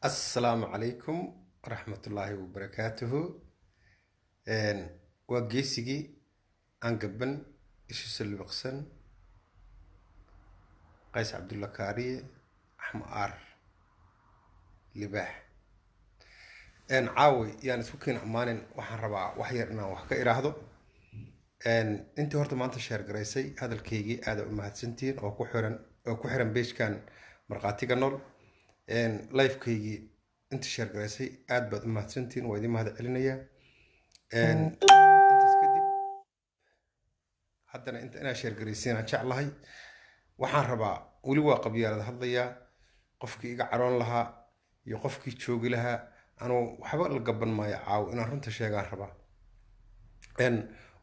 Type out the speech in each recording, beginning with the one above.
Asalaamu calaykum waraxmatullaahi wabarakaatuhu. Waa geesigii aan gaban, ishiisa libiqsan, Qays Cabdulla Kaariye Axma Aar Libaax. Caawi yaan isku keen ammaanin. Waxaan rabaa wax yar inaan wax ka iraahdo. Intii horta maanta share garaysay hadalkaygii, aada u mahadsantihiin oo ku xiran page-kan Markhaatiga Nool. Live-kaygii inta share garaysay, aad baad u mahadsantihiin, waa idin mahad celinayaa. Intaas kadib, haddana inta inaa share garaysiin aan jeclahay. Waxaan rabaa, weli waa qabyaalad hadlayaa. Qofkii iga caroon lahaa iyo qofkii joogi lahaa, anuu waxba la gaban maayo. Caawo inaan runta sheegaan rabaa.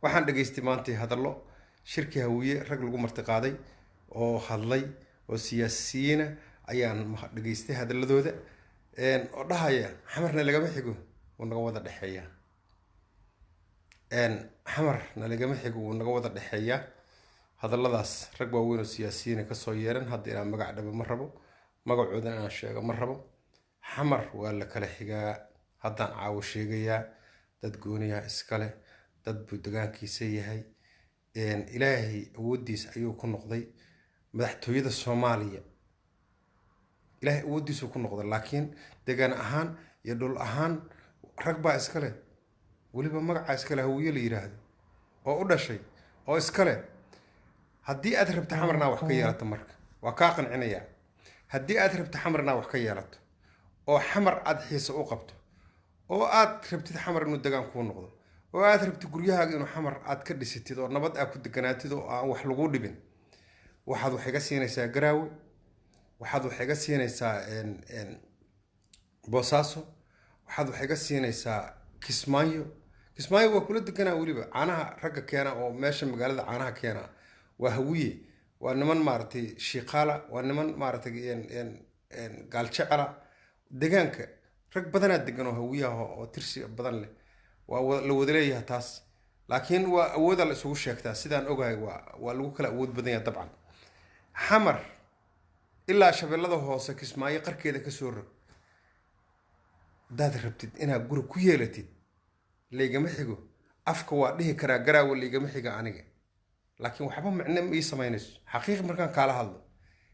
Waxaan dhegaystay maantay hadallo shirkii Hawiye, rag lagu martiqaaday oo hadlay oo siyaasiyiina ayaan dhegaystay hadaladooda oo dhahaya Xamarna lagama xigo, wuu naga wada dhexeeyaa. Xamarna lagama xigo, wuu naga wada dhexeeyaa. Hadalladaas rag waaweyn oo siyaasiyiina kasoo yeeran. Hadda inaan magac dhabo ma rabo, magacoodana inaan sheego ma rabo. Xamar waa la kala xigaa. Haddaan caawo sheegayaa, dad gooniyaha iskale, dad buu degaankiisa yahay. Ilaahay awooddiisa ayuu ku noqday madaxtooyada Soomaaliya, Ilaahay awooddiisuu ku noqday, laakiin degaan ahaan iyo dhul ahaan rag baa iskale, weliba magaca iskale Hawiye la yiraahdo oo u dhashay oo iskale. Haddii aad rabto Xamarnaa wax ka yeelato, marka waa kaa qancinayaa. Haddii aad rabto Xamarnaa wax ka yeelato oo Xamar aad xiise u qabto oo aad rabtid Xamar inuu degaan kuu noqdo oo aad rabtid guryahaaga inuu Xamar aad ka dhisatid oo nabad aad ku deganaatid oo aan wax lagu dhibin, waxaad wax iga siinaysaa Garaawe, waxaad wax iga siinaysaa Boosaaso, waxaad wax iga siinaysaa Kismaayo. Kismaayo waa kula deganaa. Weliba caanaha ragga keena oo meesha magaalada caanaha keena waa Hawiye, waa niman maaragtay Shiiqaala, waa niman maaragtay Gaaljecela. Degaanka rag badanaa degan oo Hawiyaha oo tirsi badan leh, waa la wada leeyahay taas, laakiin waa awooda la isugu sheegtaa. Sidaan ogahay waa lagu kala awood badan yahay dabcan. Xamar ilaa Shabeellada Hoose, Kismaayo qarkeeda kasoo rog, haddaad rabtid inaad guri ku yeelatid, laygama xigo. Afka waa dhihi karaa Garaawe laygama xiga aniga, laakiin waxba macne ma ii samaynayso. Xaqiiq markaan kaala hadlo,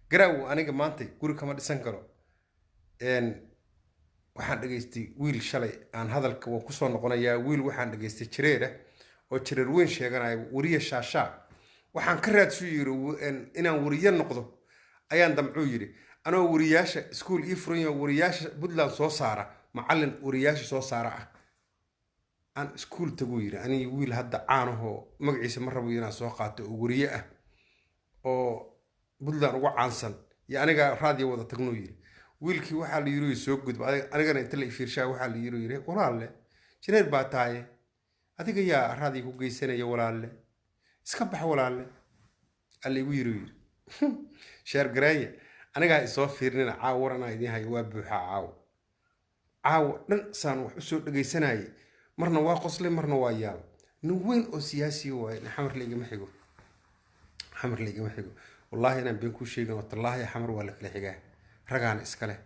Garaawe aniga maanta guri kama dhisan karo. Waxaan dhegaystay wiil shalay aan hadalka waa kusoo noqonayaa. Wiil waxaan dhegaystay Jareer ah oo Jareer weyn sheeganaya, weriye Shaashaa. Waxaan ka raadsuu yiri inaan weriye noqdo ayaan damcuu yiri, anoo weriyaasha iskuul ii furan yaho, weriyaasha Puntland soo saara, macallin weriyaasha soo saara ah aan iskuul taguu yiri. Anigi wiil hadda caanahoo magaciisa ma rabo inaan soo qaato oo weriye ah oo Puntland uga caansan iyo aniga raadiyo wada tagnuu yiri. Wiilkii waxaa la yiri soo gudba, anigana inta la ifiirshaa waxaa la yiri, "Walaalle, Jareer baa tahaye, adiga yaa raadiyo ku geysanaya? Walaalle, iska bax walaalle," alla igu yiri. Share gareeya, anigaa isoo fiirinina. Caawo war anaa idiin hayo waa buuxaa. Caawo caawo dhan saan wax usoo dhegaysanayay, marna waa qoslay, marna waa yaaba. Nin weyn oo siyaasi waaye. Xamar laigama xigo, Xamar laigama xigo. Wallaahi inaan been kuu sheegin oo tallaahi, Xamar waa la kala xigaa. Ragaana iskale,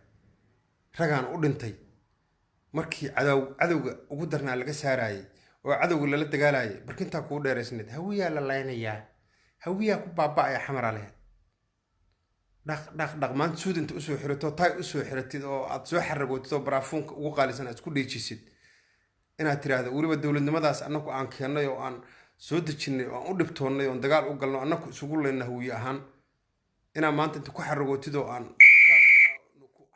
ragaana u dhintay markii cadowga ugu darnaa laga saarayay oo cadowga lala dagaalayay. Barkintaa kugu dheeraysneed, Hawiyaa la laynayaa, Hawiyaa ku baaba'aya, Xamaraa laheyd. Dhaq dhaq dhaq, maanta suud inta usoo xirato, taay usoo xiratid oo aad soo xaragootid oo baraafuunka ugu qaalisan aad isku dheejisid, inaad tiraahdo weliba dowladnimadaas annagu aan keennay oo aan soo dejinnay oo aan u dhibtoonnay oon dagaal u galno, annagu isugu leyna Hawiye ahaan, inaa maanta inta ku xaragootid oo aan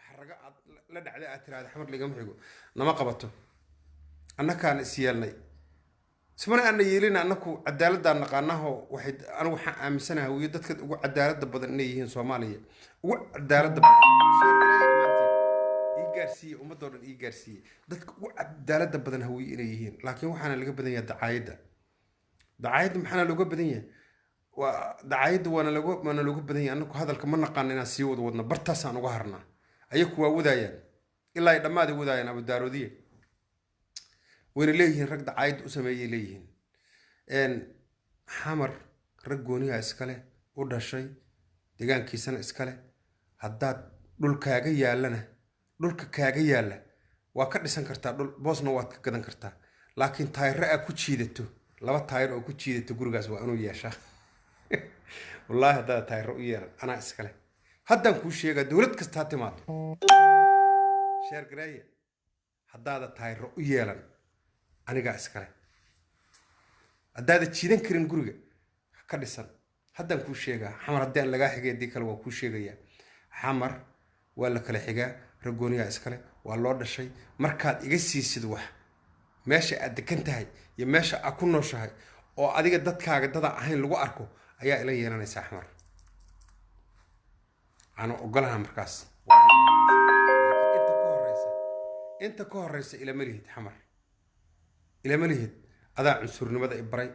xarago aad la dhacday aad tiraahdo Xamar ligama xigo, nama qabato. Annakaan is yeelnay, ismana aana yeelin. Annaku cadaaladdaa naqaanaho. Waxay anigu waxaan aaminsanahay Hawiye dadka ugu cadaaladda badan inay yihiin Soomaaliya, ugu cadaaladda badan. Share gareeya dhammaantiin. Ii gaarsiiye ummadoo dhan, ii gaarsiiye dadka ugu cadaaladda badan Hawiye inay yihiin. Laakiin waxaana laga badan yahay dacaayadda. Dacaayadda maxaana looga badan yahay? Waa dacaayadda, waana looga badan yahay. Annagu hadalka ma naqaano inaan sii wada wadno, bartaasaan uga harnaa. Ayaku waa wadaayaan ilaa ay dhammaaday wadaayaan. Abudaaroodiye wayna leeyihiin, rag dacaayadda u sameeyay leeyihiin. Xamar rag gooniha iskale u dhashay, deegaankiisana iskale. Haddaad dhul kaaga yaallana, dhulka kaaga yaalla waa ka dhisan kartaa dhul, boosna waad ka gadan kartaa. Laakiin taayiro aa ku jiidato, laba taayir oo ku jiidato gurigaas waa inuu yeeshaa. Wallaahi haddaad taayiro u yeelan, anaa iskale. Haddaan kuu sheegaa, dowlad kasta ha timaado, share gareeya. Haddaada taayiro u yeelan, anigaa iskale. Haddaada jiidan karin guriga ka dhisan, haddaan kuu sheegaa. Xamar haddii aan lagaa xigay, haddii kale waan kuu sheegayaa. Xamar waa la kala xigaa, raggooniyaa iskale, waa loo dhashay. Markaad iga siisid wax meesha aad degan tahay iyo meesha aad ku nooshahay oo adiga dadkaaga dadaan ahayn lagu arko, ayaa ila yeelanaysaa Xamar. Aanu ogolaha markaas. Inta ka horeysa ilama lihid Xamar, ilama lihid. Adaa cunsurnimada i baray,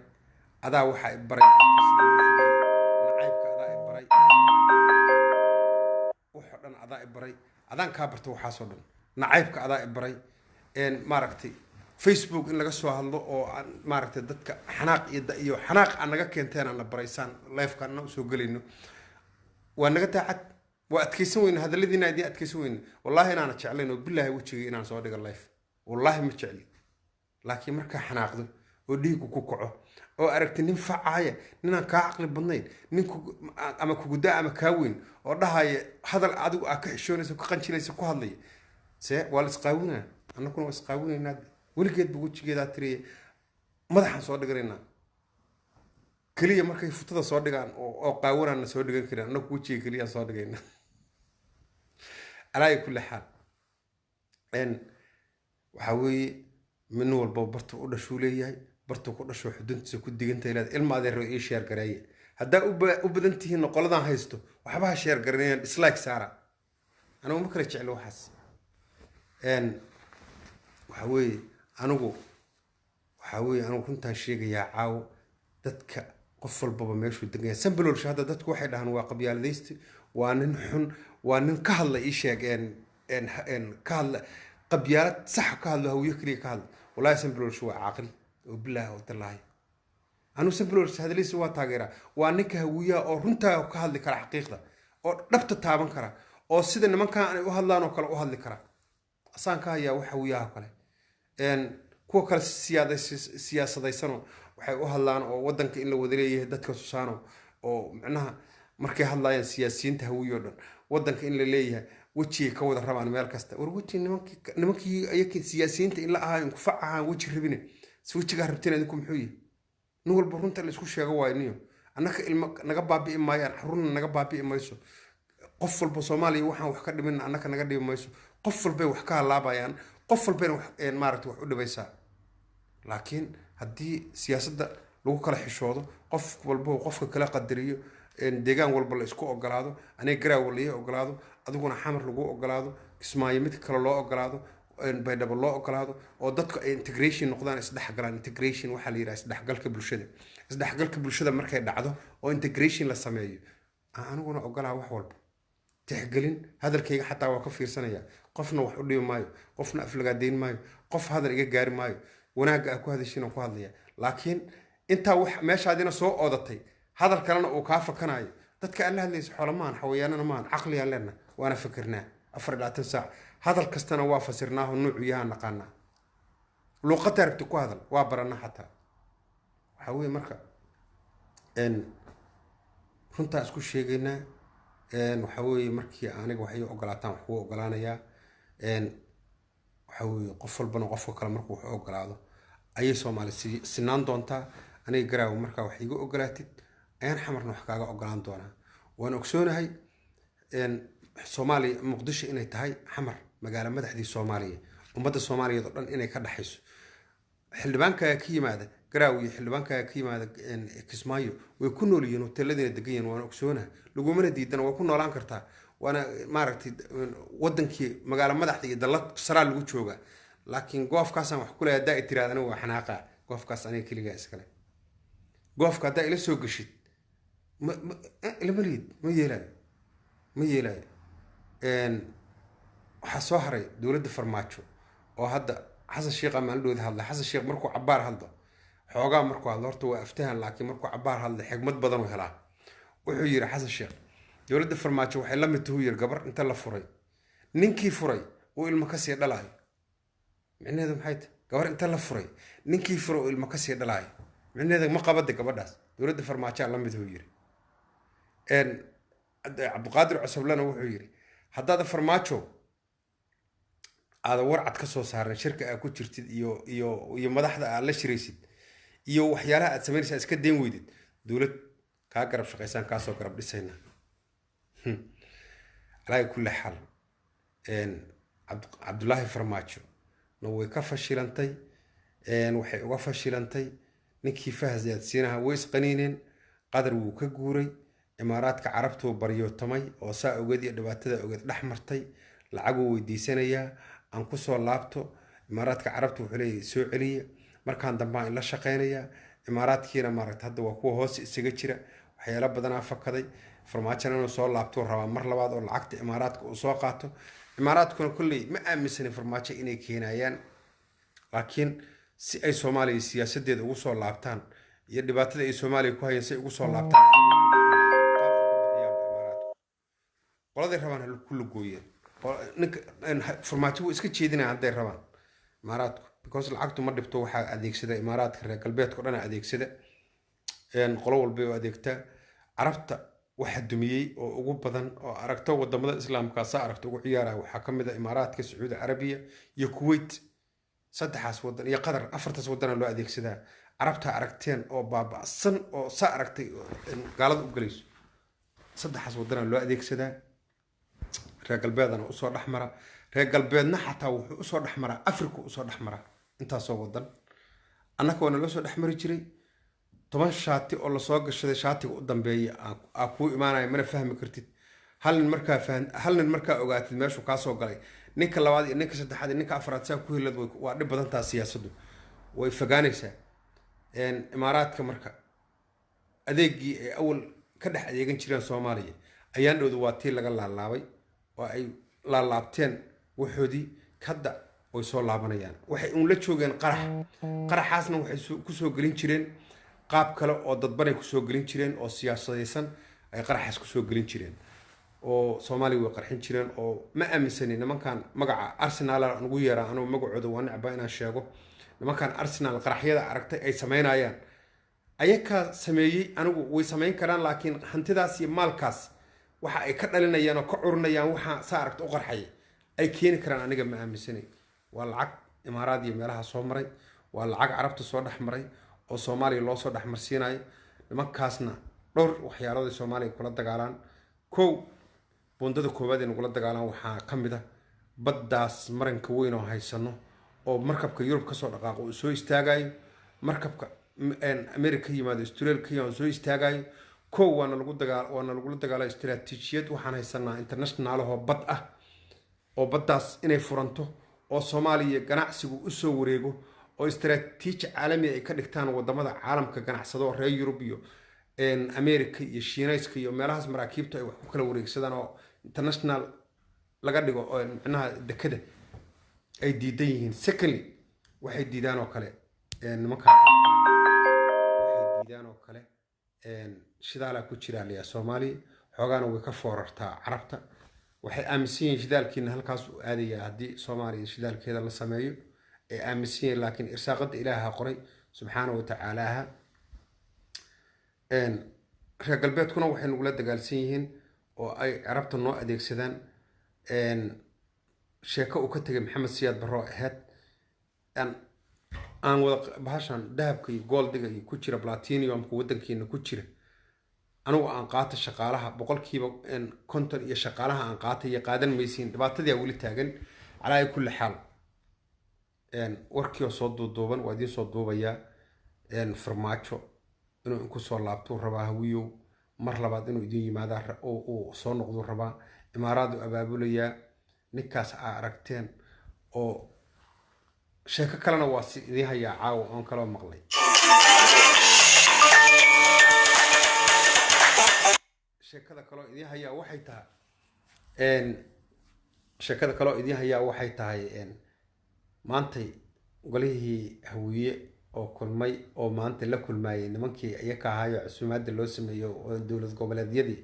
adaa waxaa i baray dadka sida loo fogeeyo, nacaybka adaa i baray, waxoo dhan adaa i baray, adaan kaa barta waxaasoo dhan. Nacaybka adaa i baray. Maaragtay, Facebook in laga soo hadlo oo aan maaragtay dadka xanaaq iyo xanaaq aan naga keenteen aan na baraysaan. Live-ka anna usoo gelayno waa naga daacad, waa adkaysan weyne hadalladiina, idiin adkaysan weyne. Wallaahi inaana jeclayn oo bilaahi wejigay inaan soo dhigo live, wallaahi ma jecli. Laakiin markaa xanaaqdo oo dhiigu ku kaco oo aragti nin facaaya, ninaan kaa caqli badnayn, nin ama kugudaa ama kaa weyn oo dhahaya hadal adigu aa ka xishoonaysa, ka qanjilaysa, ku hadlaya, see waa la isqaawinaa. Annaguna waa isqaawinaynaa. Weligeedba wejigeedaa tiriya madaxaan soo dhiganaynaa keliya. Markay futada soo dhigaan oo qaawanaana soo dhigan karin, annagu wejiga keliyaan soo dhigayna. Alaa kulli xaal, waxaa weeye nin walba bartuu u dhashuu leeyahay, bartuu ku dhashoo xuduntiisa ku digantay leedahay. Ilma adeero, ii share gareeye. Haddaa u badan tihiin qoladan haysto, waxba ha share gareeyaan, dislike saara. Anigu ma kala jeclo waxaas. Waxaa weeye anigu, waxaa weeye anigu runtaan sheegayaa caawo. Dadka qof walbaba meeshuu degan yahay. Sambalolsha hadda dadku waxay dhahaan waa qabyaaladaysti, waa nin xun, waa nin ka hadla, ii sheeg, ka hadla qabyaalad saxa, ka hadlo Hawiyo keliya ka hadla. Wallahi Sambalolsha waa caaqil oo bilaahi oo tallaahi. Anigu Sambalolsha hadaliisa waa taageeraa. Waa ninka Hawiyaha oo runtaa ka hadli kara, xaqiiqda oo dhabta taaban kara, oo sida nimankan ay u hadlaan oo kale u hadli kara. Asaan ka hayaa wax Hawiyaha kale. Kuwa kale siyaasadaysanoo waxay u hadlaan oo wadanka in la wada leeyahay dadka tusaano, oo macnaha markay hadlayaan siyaasiyiinta Hawiye oo dhan wadanka in la leeyahay wejigay ka wada rabaan meel kasta. War weji nimankii ayakii siyaasiyiinta in la ahaa inkufac ahaan weji rabine, si wejigaa rabteen idinku muxuu yihi? Nin walba runta la isku sheego waayo. Niyo annaka ilmo naga baabi'i maayaan, xarunna naga baabi'i mayso. Qof walba Soomaaliya waxaan wax ka dhimin annaka naga dhibi mayso. Qof walbay wax ka halaabayaan, qof walbayna wax maaragtay wax u dhibaysaa. Laakiin haddii siyaasadda lagu kala xishoodo, qof walba qofka kala qadariyo, deegaan walba la isku ogolaado, aniga Garaawa la ii ogolaado, adiguna Xamar lagu ogolaado, Kismaayo mid kale loo ogolaado, Baydhabo loo ogolaado, oo dadku ay integration noqdaan, isdhexgalaan. Integration waxaa la yidhaha isdhexgalka bulshada. Isdhexgalka bulshada markay dhacdo oo integration la sameeyo, aniguna ogolaa wax walba tixgelin. Hadalkayga xataa waa ka fiirsanaya. Qofna wax u dhibi maayo, qofna aflagaadeyn maayo, qof hadal iga gaari maayo. Wanaagga aa ku hadashiin ku hadlaya. Laakiin intaa wax meeshaadina soo oodatay, hadal kalena uu kaa fakanayo, dadka aan la hadlaysa xoola maahan, xawayaanana maahan. Caqligaan leenna, waana fikirnaa 24 saac. Hadal kastana waa fasirnaaho, nuucu yahaan naqaanaa. Luuqadda rabti ku hadal waa baranaa xataa. Waxaa weeye marka runtaan isku sheegaynaa. Waxaa weeye markii aniga wax ii ogolaataan, wax kuu ogolaanayaa. Waxaa weeye qof walbana qofka kale markuu wax u ogolaado ayay Soomaali sinaan doontaa. Aniga Garaawa markaa wax iiga ogolaatid ayaan Xamarna wax kaaga ogolaan doonaa. Waan ogsoonahay Soomaaliya, Muqdisho inay tahay Xamar magaalo madaxdii Soomaaliya, ummadda Soomaaliyeed oo dhan inay ka dhaxayso. Xildhibaankaaga ka yimaada Garaawi iyo xildhibaankaaga ka yimaada Kismaayo way ku nool yihiin, hoteeladiina degan yihiin. Waan ogsoonahay, lagumana diidana, waa ku noolaan kartaa. Waana maaragtay wadankii magaalo madaxda iyo dallad saraa lagu joogaa, laakiin goofkaasaan wax kuleeya haddaa i tiraad, aniga waa xanaaqa. Goofkaas aniga keligaa iskale. Goofka haddaa ila soo geshid, ma lama liid, ma yeelaayo, ma yeelaayo. Waxaa soo haray dowladda Farmaajo oo hadda Xasan Sheikh maalin hadlay. Xasan Sheikh markuu cabaar hadlo, xoogaa markuu hadlo, horta waa aftahan, laakiin markuu cabaar hadlo xigmad badan uu helaa. Wuxuu yidhi Xasan Sheikh, dowladda Farmaajo waxay la mid tahu yiri gabar inta la furay, ninkii furay uu ilmo kasii dhalaayo. Micnaheedu maxay tahay? Gabar inta la furay, ninkii furay uu ilmo kasii dhalaayo, micnaheedu ma qabada gabadhaas dowladda Farmaajoa la mid huu yiri. Cabdiqaadir Cosoblena wuxuu yidhi, haddaada Farmaajo aada warcad ka soo saaran shirka aad ku jirtid iyo madaxda aad la shiraysid iyo waxyaalaha aad samaynaysa iska dayn weydid, dowlad kaa garab shaqaysaan kaasoo garab dhisayna. Calaa kulli xaal, Cabdulaahi Farmaajo na way ka fashilantay. Waxay uga fashilantay ninkii Fahad Yaasiinaha way isqaniineen, Qadar wuu ka guuray, Imaaraadka Carabtuu baryootamay oo saa ogeed iyo dhibaatada ogeed dhex martay, lacaguu weydiisanayaa aan kusoo laabto. Imaaraadka Carabta wuxuu leeyahay soo celiya, markaan dambaan ila shaqeynayaa. Imaaraadkiina maaragta hadda waa kuwa hoos isaga jira, waxyaalo badanaa fakaday. Farmaajona inuu soo laabtuu rabaa mar labaad oo lacagta Imaaraadka uu soo qaato. Imaaraadkuna kolley ma aaminsanin Farmaajo inay keenayaan, laakiin si ay Soomaaliya siyaasadeeda ugu soo laabtaan iyo dhibaatada ay Soomaaliya ku hayeen si ay ugu soo laabtaan, qoladay rabaan ha ku lugooyeen. Ninka Farmaajo wuu iska jeedinaya hadday rabaan Imaaraadku, because lacagtu ma dhibto. Waxaa adeegsada Imaaraadka, reer galbeedka o dhan adeegsada, qolo walbay u adeegtaa. Carabta waxa dumiyey oo ugu badan oo aragto wadamada Islaamka saa aragto ugu ciyaaraya waxaa ka mid a Imaaraadka, Sacuudi Carabiya iyo Kuwait, saddexaas wadan iyo Qatar. Afartaas wadana loo adeegsadaa Carabta aragteen oo baaba'san oo saa aragtay gaalada u galayso. Saddexaas wadana loo adeegsadaa, reer galbeedana usoo dhexmara. Reer galbeedna xataa wuxuu usoo dhexmaraa Africa, usoo dhexmaraa intaasoo wadan. Annaka waana loo soo dhexmari jiray. 10 shaati oo lasoo gashaday, shaatiga u dambeeya aa kuu imaanaya, mana fahmi kartid. Hal nin markaa ogaatid meeshuu kaasoo galay, ninka labaad iyo ninka saddexaad iyo ninka afraad saa ku helad waa dhib badantaa, siyaasaddu way fogaanaysaa. Imaaraadka marka adeegii ay awal ka dhex adeegan jireen Soomaaliya ayaan dhowda waa tii laga laalaabay oo ay laalaabteen waxoodii. Hadda way soo laabanayaan. Waxay uun la joogeen qarax, qaraxaasna waxay kusoo gelin jireen qaab kale oo dadbanay kusoo gelin jireen oo siyaasadaysan ay qaraxaas kusoo gelin jireen oo Soomaaliya way qarxin jireen. Oo ma aaminsani nimankan magaca Arsenal aan ugu yeeraa, anugu magacooda waa necba inaan sheego. Nimankan Arsenal qaraxyada aragtay ay sameynayaan ayakaa sameeyey, anigu way samayn karaan, laakiin hantidaas iyo maalkaas waxa ay ka dhalinayaan oo ka curinayaan waxa saa aragta u qarxaya ay keeni karaan, aniga ma aaminsanay. Waa lacag Imaaraad iyo meelaha soo maray, waa lacag Carabta soo dhex maray oo Soomaaliya loo soo dhexmarsiinayo. Nimankaasna dhowr waxyaalood ay Soomaaliya kula dagaalaan. Kow, buundada koowaad ay nagula dagaalaan waxaa ka mid a baddaas maranka weyn oo haysano oo markabka Yurub kasoo dhaqaaqo uu soo istaagayo, markabka America ka yimaado, Australia ka yimaado soo istaagayo. Kow, waana lagula dagaala istaraatiijiyad. Waxaan haysanaa international ahoo bad ah oo baddaas inay furanto oo Soomaaliya ganacsigu usoo wareego oo istaraatiiji caalami ay ka dhigtaan wadamada caalamka ganacsado oo reer Yurub iyo America iyo Shiinayska iyo meelahaas maraakiibta ay wax ku kala wareegsadaan oo international laga dhigo oo micnaha dekada ay diidan yihiin. Secondly, waxay diidaan oo kale nimanka, waxay diidaan oo kale shidaalaa ku jira liya Soomaaliya, xoogaana way ka foorartaa Carabta. Waxay aaminsan yihiin shidaalkiina halkaas uu aadayaa haddii Soomaaliya shidaalkeeda la sameeyo ay aaminsan yihiin, laakiin irsaaqada Ilaaha qoray subxaana wa tacaalaha. Reer galbeedkuna waxay nagula dagaalsan yihiin oo ay Carabta noo adeegsadaan sheeko uu ka tegay Maxamed Siyaad Barro aheyd aan wada bahashan dahabka iyo goldiga iyo ku jira platinumka waddankeena ku jira. Anigu aan qaato shaqaalaha 50% iyo shaqaalaha aan qaatay iyo qaadan maysiin. Dhibaatadii weli taagan. Calaa kulli xaal, warkii oo soo duuduuban waa idiin soo duubayaa. Farmaajo inuu inku soo laabtuu rabaa Hawiyow, mar labaad inuu idin yimaadaa uu soo noqduu rabaa. Imaaraadu abaabulayaa ninkaas aa aragteen oo sheeko kalena waa si idiin hayaa caawa oon kaloo maqlay. Sheekada kaloo idiin hayaa waxay tahay, sheekada kaloo idiin hayaa waxay tahay, maantay golihii Hawiye oo kulmay oo maanta la kulmaayay nimankii ayaka ahaayo casuumaadda loo sameeyo oo dowlad goboleedyadii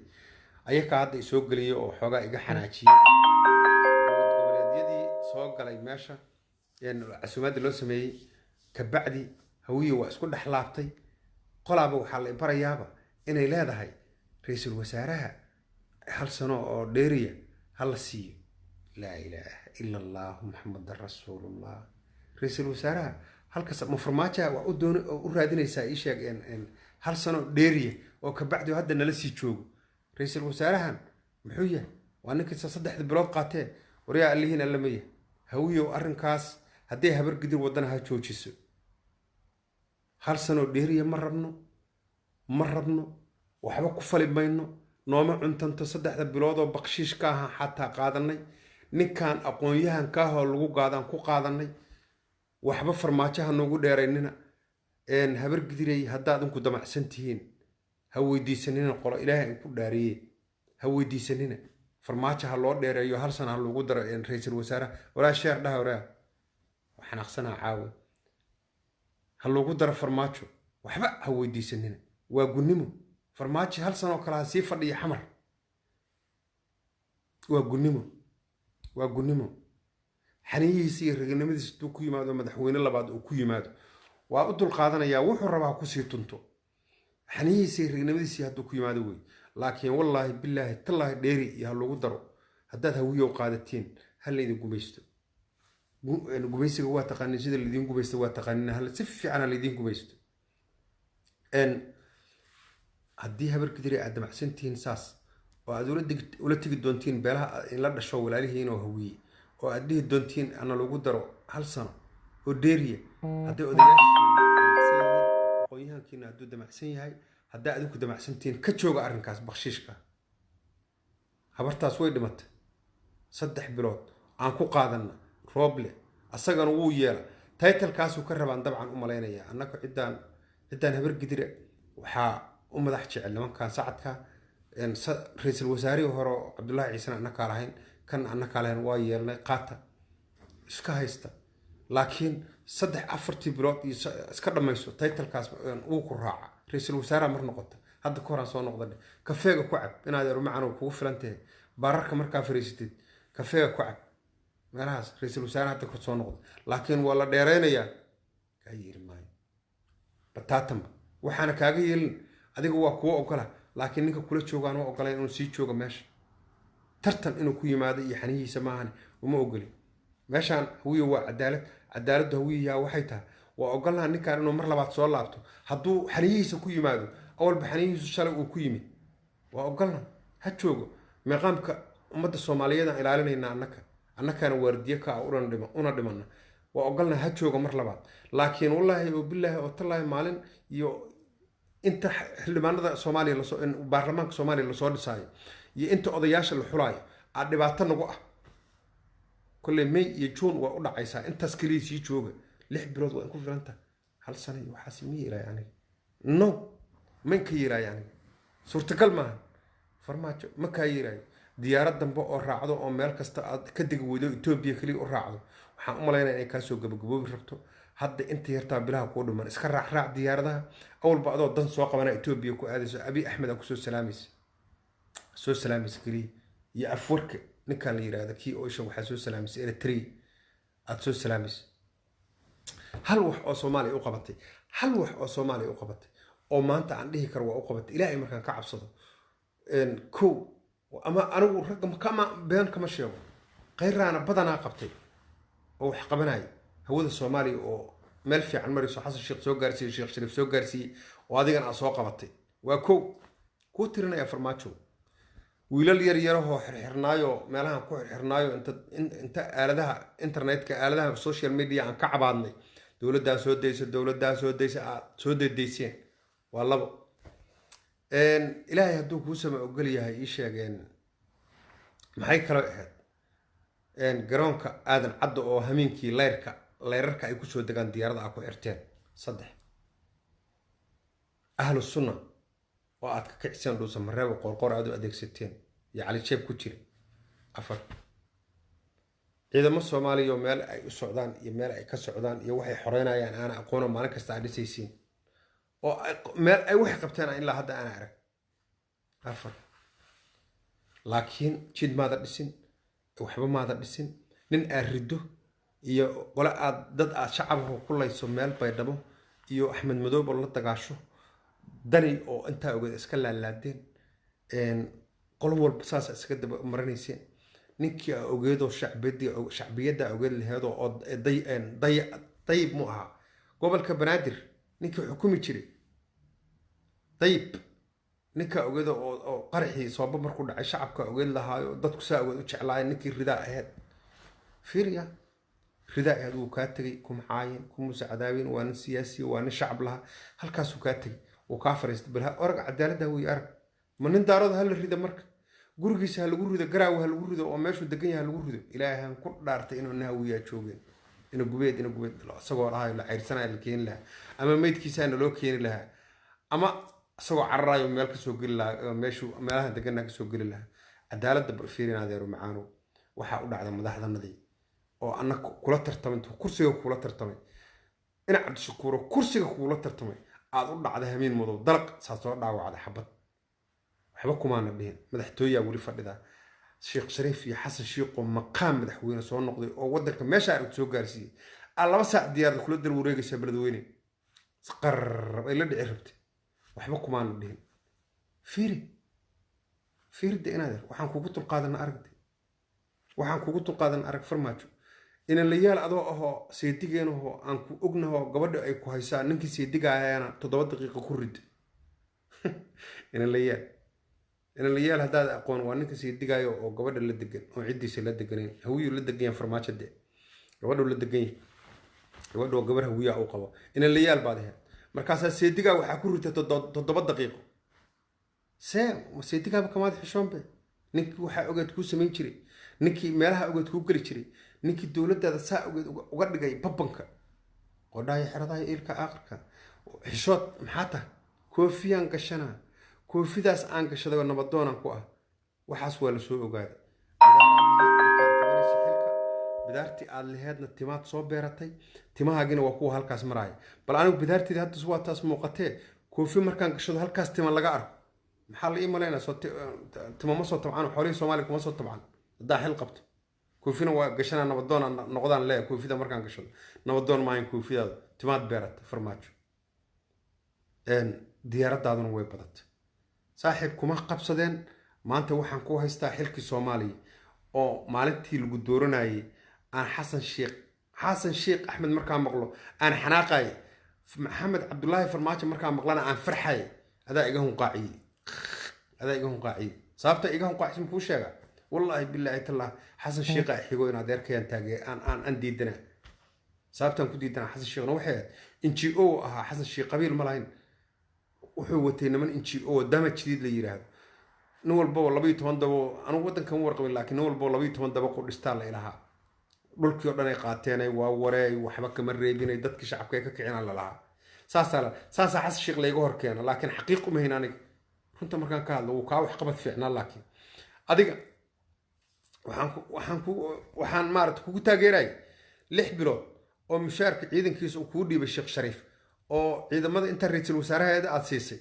ayakaa hadda isoo geliyay oo xoogaa iga xanaajiyey. Dowlad goboleedyadii soo galay meesha casuumaadda loo sameeyey kabacdi Hawiye waa isku dhex laabtay. Qolaaba waxaa la barayaaba inay leedahay ra-iisul wasaaraha hal sano oo dheeriya ha la siiyo. Laa ilaaha ila allahu Maxamedan rasuulullah. Ra-iisul wasaaraha halkas ma farmaajaha wax u doon u raadinaysaa? Ii sheeg hal sano dheeriya oo kabacdi hadda nala sii joogo. Ra-iisul wasaarahan muxuu yahay? Waa ninkiisa 3da bilood qaatee. Waryaa, allihiin alla ma yahay. Hawiyow, arrinkaas hadday Habar Gidir waddana ha joojiso. Hal sanoo dheeriya ma rabno, ma rabno, waxba ku fali mayno, nooma cuntanto. 3da bilood oo bakshiish ka ahaan xataa qaadanay, ninkan aqoon-yahanka ahoo lagu gaadaan ku qaadanay. Waxba farmaajoha noogu dheeraynina. Habar Gidirey, haddaad inku damacsan tihiin, ha weydiisanina qolo. Ilaahay in ku dhaariye, ha weydiisanina farmaajo ha loo dheereeyo, hal sana ha lagu daro ra-iisul wasaaraha. Walaa sheer dhaha, waraa xanaaqsanaa caawa. Ha loogu daro farmaajo, waxba ha weydiisanina, waa gunnimo. Farmaajo hal sanoo kale ha sii fadhiya Xamar, waa gunnimo, waa gunnimo. Xaniyihiisa iyo raganimadiisa hadduu ku yimaado, madaxweyne labaad uu ku yimaado, waa u dulqaadanayaa, wuxuu rabaa ha kusii tunto. Xaniyihiisa iyo raganimadiisii hadduu ku yimaado wey. Laakiin wallaahi, bilaahi, tallaahi, dheeri iyo ha lagu daro haddaad Hawiyow qaadatiin, ha laydin gumaysto. Gumaysiga waa taqaanin, sida laydin gumaysto waa taqaanin, hal si fiican ha laydin gumaysto. Haddii Habar Gidiri aad damacsantihiin saas oo aad ula tegi doontiin beelaha in la dhasho walaalihiin oo Hawiye oo aad dhihi doontiin ana lagu daro hal sano oo dheeriya, hadday odayaashiina damacsan yihiin, aqoon-yahankiina hadduu damacsan yahay, haddaa adinku damacsantihiin, ka jooga arrinkaas bakshiishka. Habartaas way dhimatay, 3 bilood aan ku qaadanna. Rooble asagana wuu yeela, title-kaasuu ka rabaan dabcan u malaynaya. Annaka ciddaan Habar Gidira waxaa u madax jecel nimankan sacadka. Ra-iisul wasaarihii hore oo Cabdullaahi Ciisena annakaa lahayn, kan annakaa lahayn, waa yeelnay, qaata, iska haysta. Laakiin 3 4tii bilood iyo iska dhammayso title-kaas wuu ku raaca. Ra-iisul wasaaraha mar noqota, hadda ka horaan soo noqda, kafeega ku cab inaad erumacan kugu filan tahay. Baararka markaa fariisatid, kafeega ku cab meelahaas. Ra-iisul wasaare hadda ka soo noqda, laakiin waa la dheeraynayaa, kaa yeeli maayo bataatanba. Waxaana kaaga yeelin adiga waa kuwa ogola, laakiin ninka kula joogaan ma ogolayn inuu sii joogo meesha. Tartan inuu ku yimaado iyo xanihiisa maahane uma ogolin. Meeshaan Hawiye waa cadaalad. Cadaaladdu Hawiyayaa waxay tahay, waa ogolnaha ninkan inuu mar labaad soo laabto hadduu xaniyihiisa ku yimaado. Awalba xaniyihiisu shalay uu ku yimid, waa ogolna, ha joogo. Meeqaamka ummadda Soomaaliyeed aan ilaalinayna annaka, annakaana waardiye ka ah una dhimana. Waa ogolna, ha joogo mar labaad. Laakiin wallaahi oo bilaahi oo tallaahi, maalin iyo inta xildhibaanada Soomaaliya lasoo baarlamaanka Soomaaliya lasoo dhisaayo iyo inta odayaasha la xulaayo aa dhibaato nagu ah. Kolley May iyo Juun waa u dhacaysaa. Intaas keliya sii jooga, 6 bilood waa in ku filanta. Hal sano iyo waxaas ma yeelaayo aniga, no, man ka yeelaayo aniga, suurtagal maaha. Farmaajo ma kaa yeelaayo. Diyaarad dambe oo raacdo oo meel kasta aad ka degi weydo, Etoobiya keliya u raacdo, waxaan u malaynaya inay kaasoo gabagaboobi rabto. Hadda inta yartaa bilaha kuu dhiman iska raac raac diyaaradaha. Awalba adoo dan soo qabana Etoobiya ku aadayso, Abiy Axmed aa kusoo salaamaysa, soo salaamaysa keliya, iyo Afwarka ninkan la yiraahdo kii oysha, waxaa soo salaamaysa Eritrea aad soo salaamaysa. Hal wax oo Soomaaliya u qabatay, hal wax oo Soomaaliya u qabatay oo maanta aan dhihi karo waa u qabatay, Ilaahay markaan ka cabsado, kow ama anigu ragga kama been kama sheego, Khayraana badanaa qabtay oo wax qabanaya hawada Soomaaliya oo meel fiican marayso, Xasan Sheekh soo gaarsiiyey, Sheekh Shariif soo gaarsiiyey, oo adigana aad soo qabatay, waa kow kuu tirinaya. Farmaajo wiilal yar yarahoo xirxirnaayo meelahan ku xirxirnaayo, inta aaladaha internetka, aaladaha social media aan ka cabaadnay, dowladdaa soo daysa, dowladdaa soo daysa, aad soo daydayseen, waa labo. Ilaahay hadduu kuu sama ogol yahay, ii sheegeen. Maxay kaloo ahayd? Garoonka Aadan Cadda oo hameenkii leyrka leyrarka ay kusoo degaan diyaarada aa ku xirteen. Saddex, Ahlu Sunna oo aad ka kiciseen Dhuusa Mareebo, Qoorqoor aad u adeegsateen iyo Cali Jeeb ku jira. Afar, ciidamo Soomaaliya oo meel ay u socdaan iyo meel ay ka socdaan iyo waxay xoreynayaan aana aqoono, maalin kasta aad dhisaysiin oo meel ay waxay qabteen ilaa hadda aana arag. Afar, laakiin jid maada dhisin, waxba maada dhisin. Nin aad riddo iyo qole aad dad aad shacabahu ku layso meel Baydhabo iyo Axmed Madoob oo la dagaasho Dani oo intaa ogeed iska laalaadeen, qolo walba saas iskaga daba marinayseen. Ninkii aa ogeedoo shacbiyadda ogeed laheedoo oo Dayib mu ahaa gobolka Banaadir ninkii xukumi jiray Dayib, ninkaa ogeed oo qaraxii sooba markuu dhacay shacabka ogeed lahaayo, dadku saa ogeed u jeclaayeen, ninkii ridaa ahayd, fiiriya, ridaa ahayd, wuu kaa tegey. Kuma caayin, kumuusa cadaabin. Waa nin siyaasiya, waa nin shacab lahaa. Halkaasuu kaa tegey, wuu kaa fariistay. Bal orag cadaaladda wey, arag ma nin Daarooda hala rida, marka gurigiisa ha lagu rido, Garaawe ha lagu rido, oo meeshuu degan yahay ha lagu rido. Ilaahan ku dhaartay inuu Nahawiyaa joogeen ina Gubeed, ina Gubeed isagoo dhahayo la ceyrsanayo la keeni lahaa, ama meydkiisaa naloo keeni lahaa, ama isagoo cararayo meel kasoo geli lahaa, meeshuu meelaha deganaa kasoo geli lahaa. Cadaaladda bal fiirin, adeero macaano. Waxaa u dhacda madaxdanadii oo anna kula tartamay, kursiga kula tartamay, ina Cabdishakuuro kursiga kugula tartamay, aad u dhacday hamiin madow dalaq saa soo dhaawacday xabad. Waxba kumaana dhihin. Madaxtooyaa weli fadhidaa. Sheekh Shariif iyo Xasan Shiiqoo maqaam madaxweyne soo noqday oo waddanka meesha aragta soo gaarsiiyey aa 2 saac diyaarad kula dal wareegaysaa Beledweyne, qarrab ay la dhici rabtay. Waxba kumaana dhihin. Fiiri, fiirida inaad waxaan kugu dulqaadana aragtay, waxaan kugu dulqaadana arag. Farmaajo inanlayaal adoo ahoo seedigeenahoo aan ku ognahoo gabadha ay ku haysaa, ninkii seedigaayana 7 daqiiqo ku rid. Inanlayaal, inanlayaal haddaad aqoon, waa ninka seedigaayo oo gabadha la degan oo ciddiisa la deganayn. Hawiyuu la degan yahay Farmaajo, de gabadhuu la degan yahay, gabadhu waa gabar Hawiyaa uu qabo. Inanlayaal baad ahayd, markaasaa seedigaa waxaa ku ritay 7 daqiiqo. See seedigaaba kamaad xishoonbe? Ninkii waxaa ogeed kuu samayn jiray, ninkii meelaha ogeed kuu geli jiray, ninkii dowladdaada saa ogeed uga dhigay babanka qodhaaya xeradaha iilka aakhirka, xishood maxaa tahay? Koofiyaan gashanaa, koofidaas aan gashaday nabadoonaan ku ah. Waxaas waa lasoo ogaaday. Bidaartii aad laheedna timaad soo beeratay, timahaagina waa kuwa halkaas maraaya. Bal anigu bidaarteedii hadda waa taas muuqatee, koofi markaan gashado halkaas tima laga arko, maxaa la ii malaynaa? Soo tima ma soo tabcan, xoolihii Soomaaliya kuma soo tabcan. Haddaa xil qabto koofina waa gashanaa, nabadoon noqdaan leeya. Koofida markaan gashado nabadoon maahan koofidaadu. Timaad beeratay Farmaajo, diyaaradaaduna way badatay. Saaxiib, kuma qabsadeen. Maanta waxaan ku haystaa xilkii Soomaaliya oo maalintii lagu dooranayay aan Xasan Sheekh, Xasan Sheekh Axmed markaan maqlo aan xanaaqay, Maxamed Cabdulaahi Farmaajo markaan maqlana aan farxay. Adaa iga hunqaaciyey, adaa iga hunqaaciyey. Sababta iga hunqaacisay makuu sheega? Wallaahi bilaahi tallah, Xasan Sheekha xigo in adeerkayaan taagee aan diidana. Sababtaan ku diidana Xasan Sheekhna waxay ahayd NGO ahaa. Xasan Sheekh qabiil ma lahayn, wuxuu watay niman NGO dama jadiid la yiraahdo. Nin walbaba 12 dabo, anigu waddankan warqabin, laakiin nin walbaba 12 dabo ku dhistaa la ilahaa. Dhulkii oo dhan ay qaateenay, waa wareey, waxba kama reebinay, dadkii shacabka ay ka kicinaan lalahaa. Saasaa Xasan Sheekh layga hor keena, laakiin xaqiiq uma hayn. Aniga runta markaan ka hadlo, wuu kaa waxqabad fiicnaa, laakiin adiga waxaan maarata kugu taageeraya 6 bilood oo mushaarka ciidankiisa uu kuu dhiibay Sheekh Shariif oo ciidamada inta ra-iisul wasaaraheeda aad siisay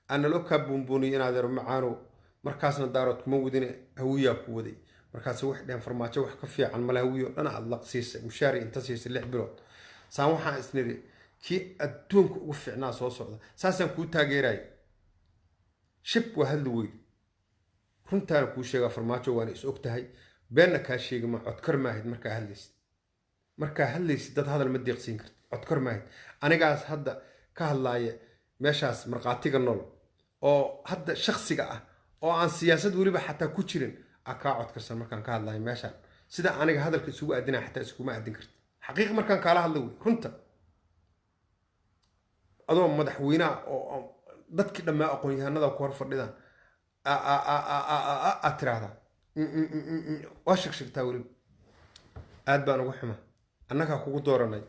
aanaloo kaa buunbuuniyay. Inaad yaro macaanow, markaasna Daarood kuma wadine, Hawiyaa ku waday. Markaas waxay dheheen Farmaajo wax ka fiican male, Hawiyo dhan aad laq siisay, mushaari inta siisay 6 bilood. Saan waxaan isnidhi kii adduunka ugu fiicnaa soo socda, saasaan kuu taageeraya. Shib waa hadli weyde. Runtaana kuu sheegaa Farmaajo, waana is og tahay, beenna kaa sheegi ma. Codkar maahid markaa hadlaysid, markaa hadlaysid dad hadal ma deeqsiin kartid, codkar maahid. Anigaas hadda ka hadlaaya meeshaas markhaatiga nool oo hadda shaksiga ah oo aan siyaasad weliba xataa ku jirin a kaa codkarsan markaan ka hadlayo meeshaan. Sida aniga hadalka isugu addinaya xataa iskuma addin kartid. Xaqiiq markaan kaala hadla wey runta, adoo madaxweynaha oo dadkii dhammaa aqoon-yahanada ku hor fadhidaan aad tiraahdaa. Waa shegsheegtaa weliba. Aad baan uga xuma. Annagaa kugu dooranay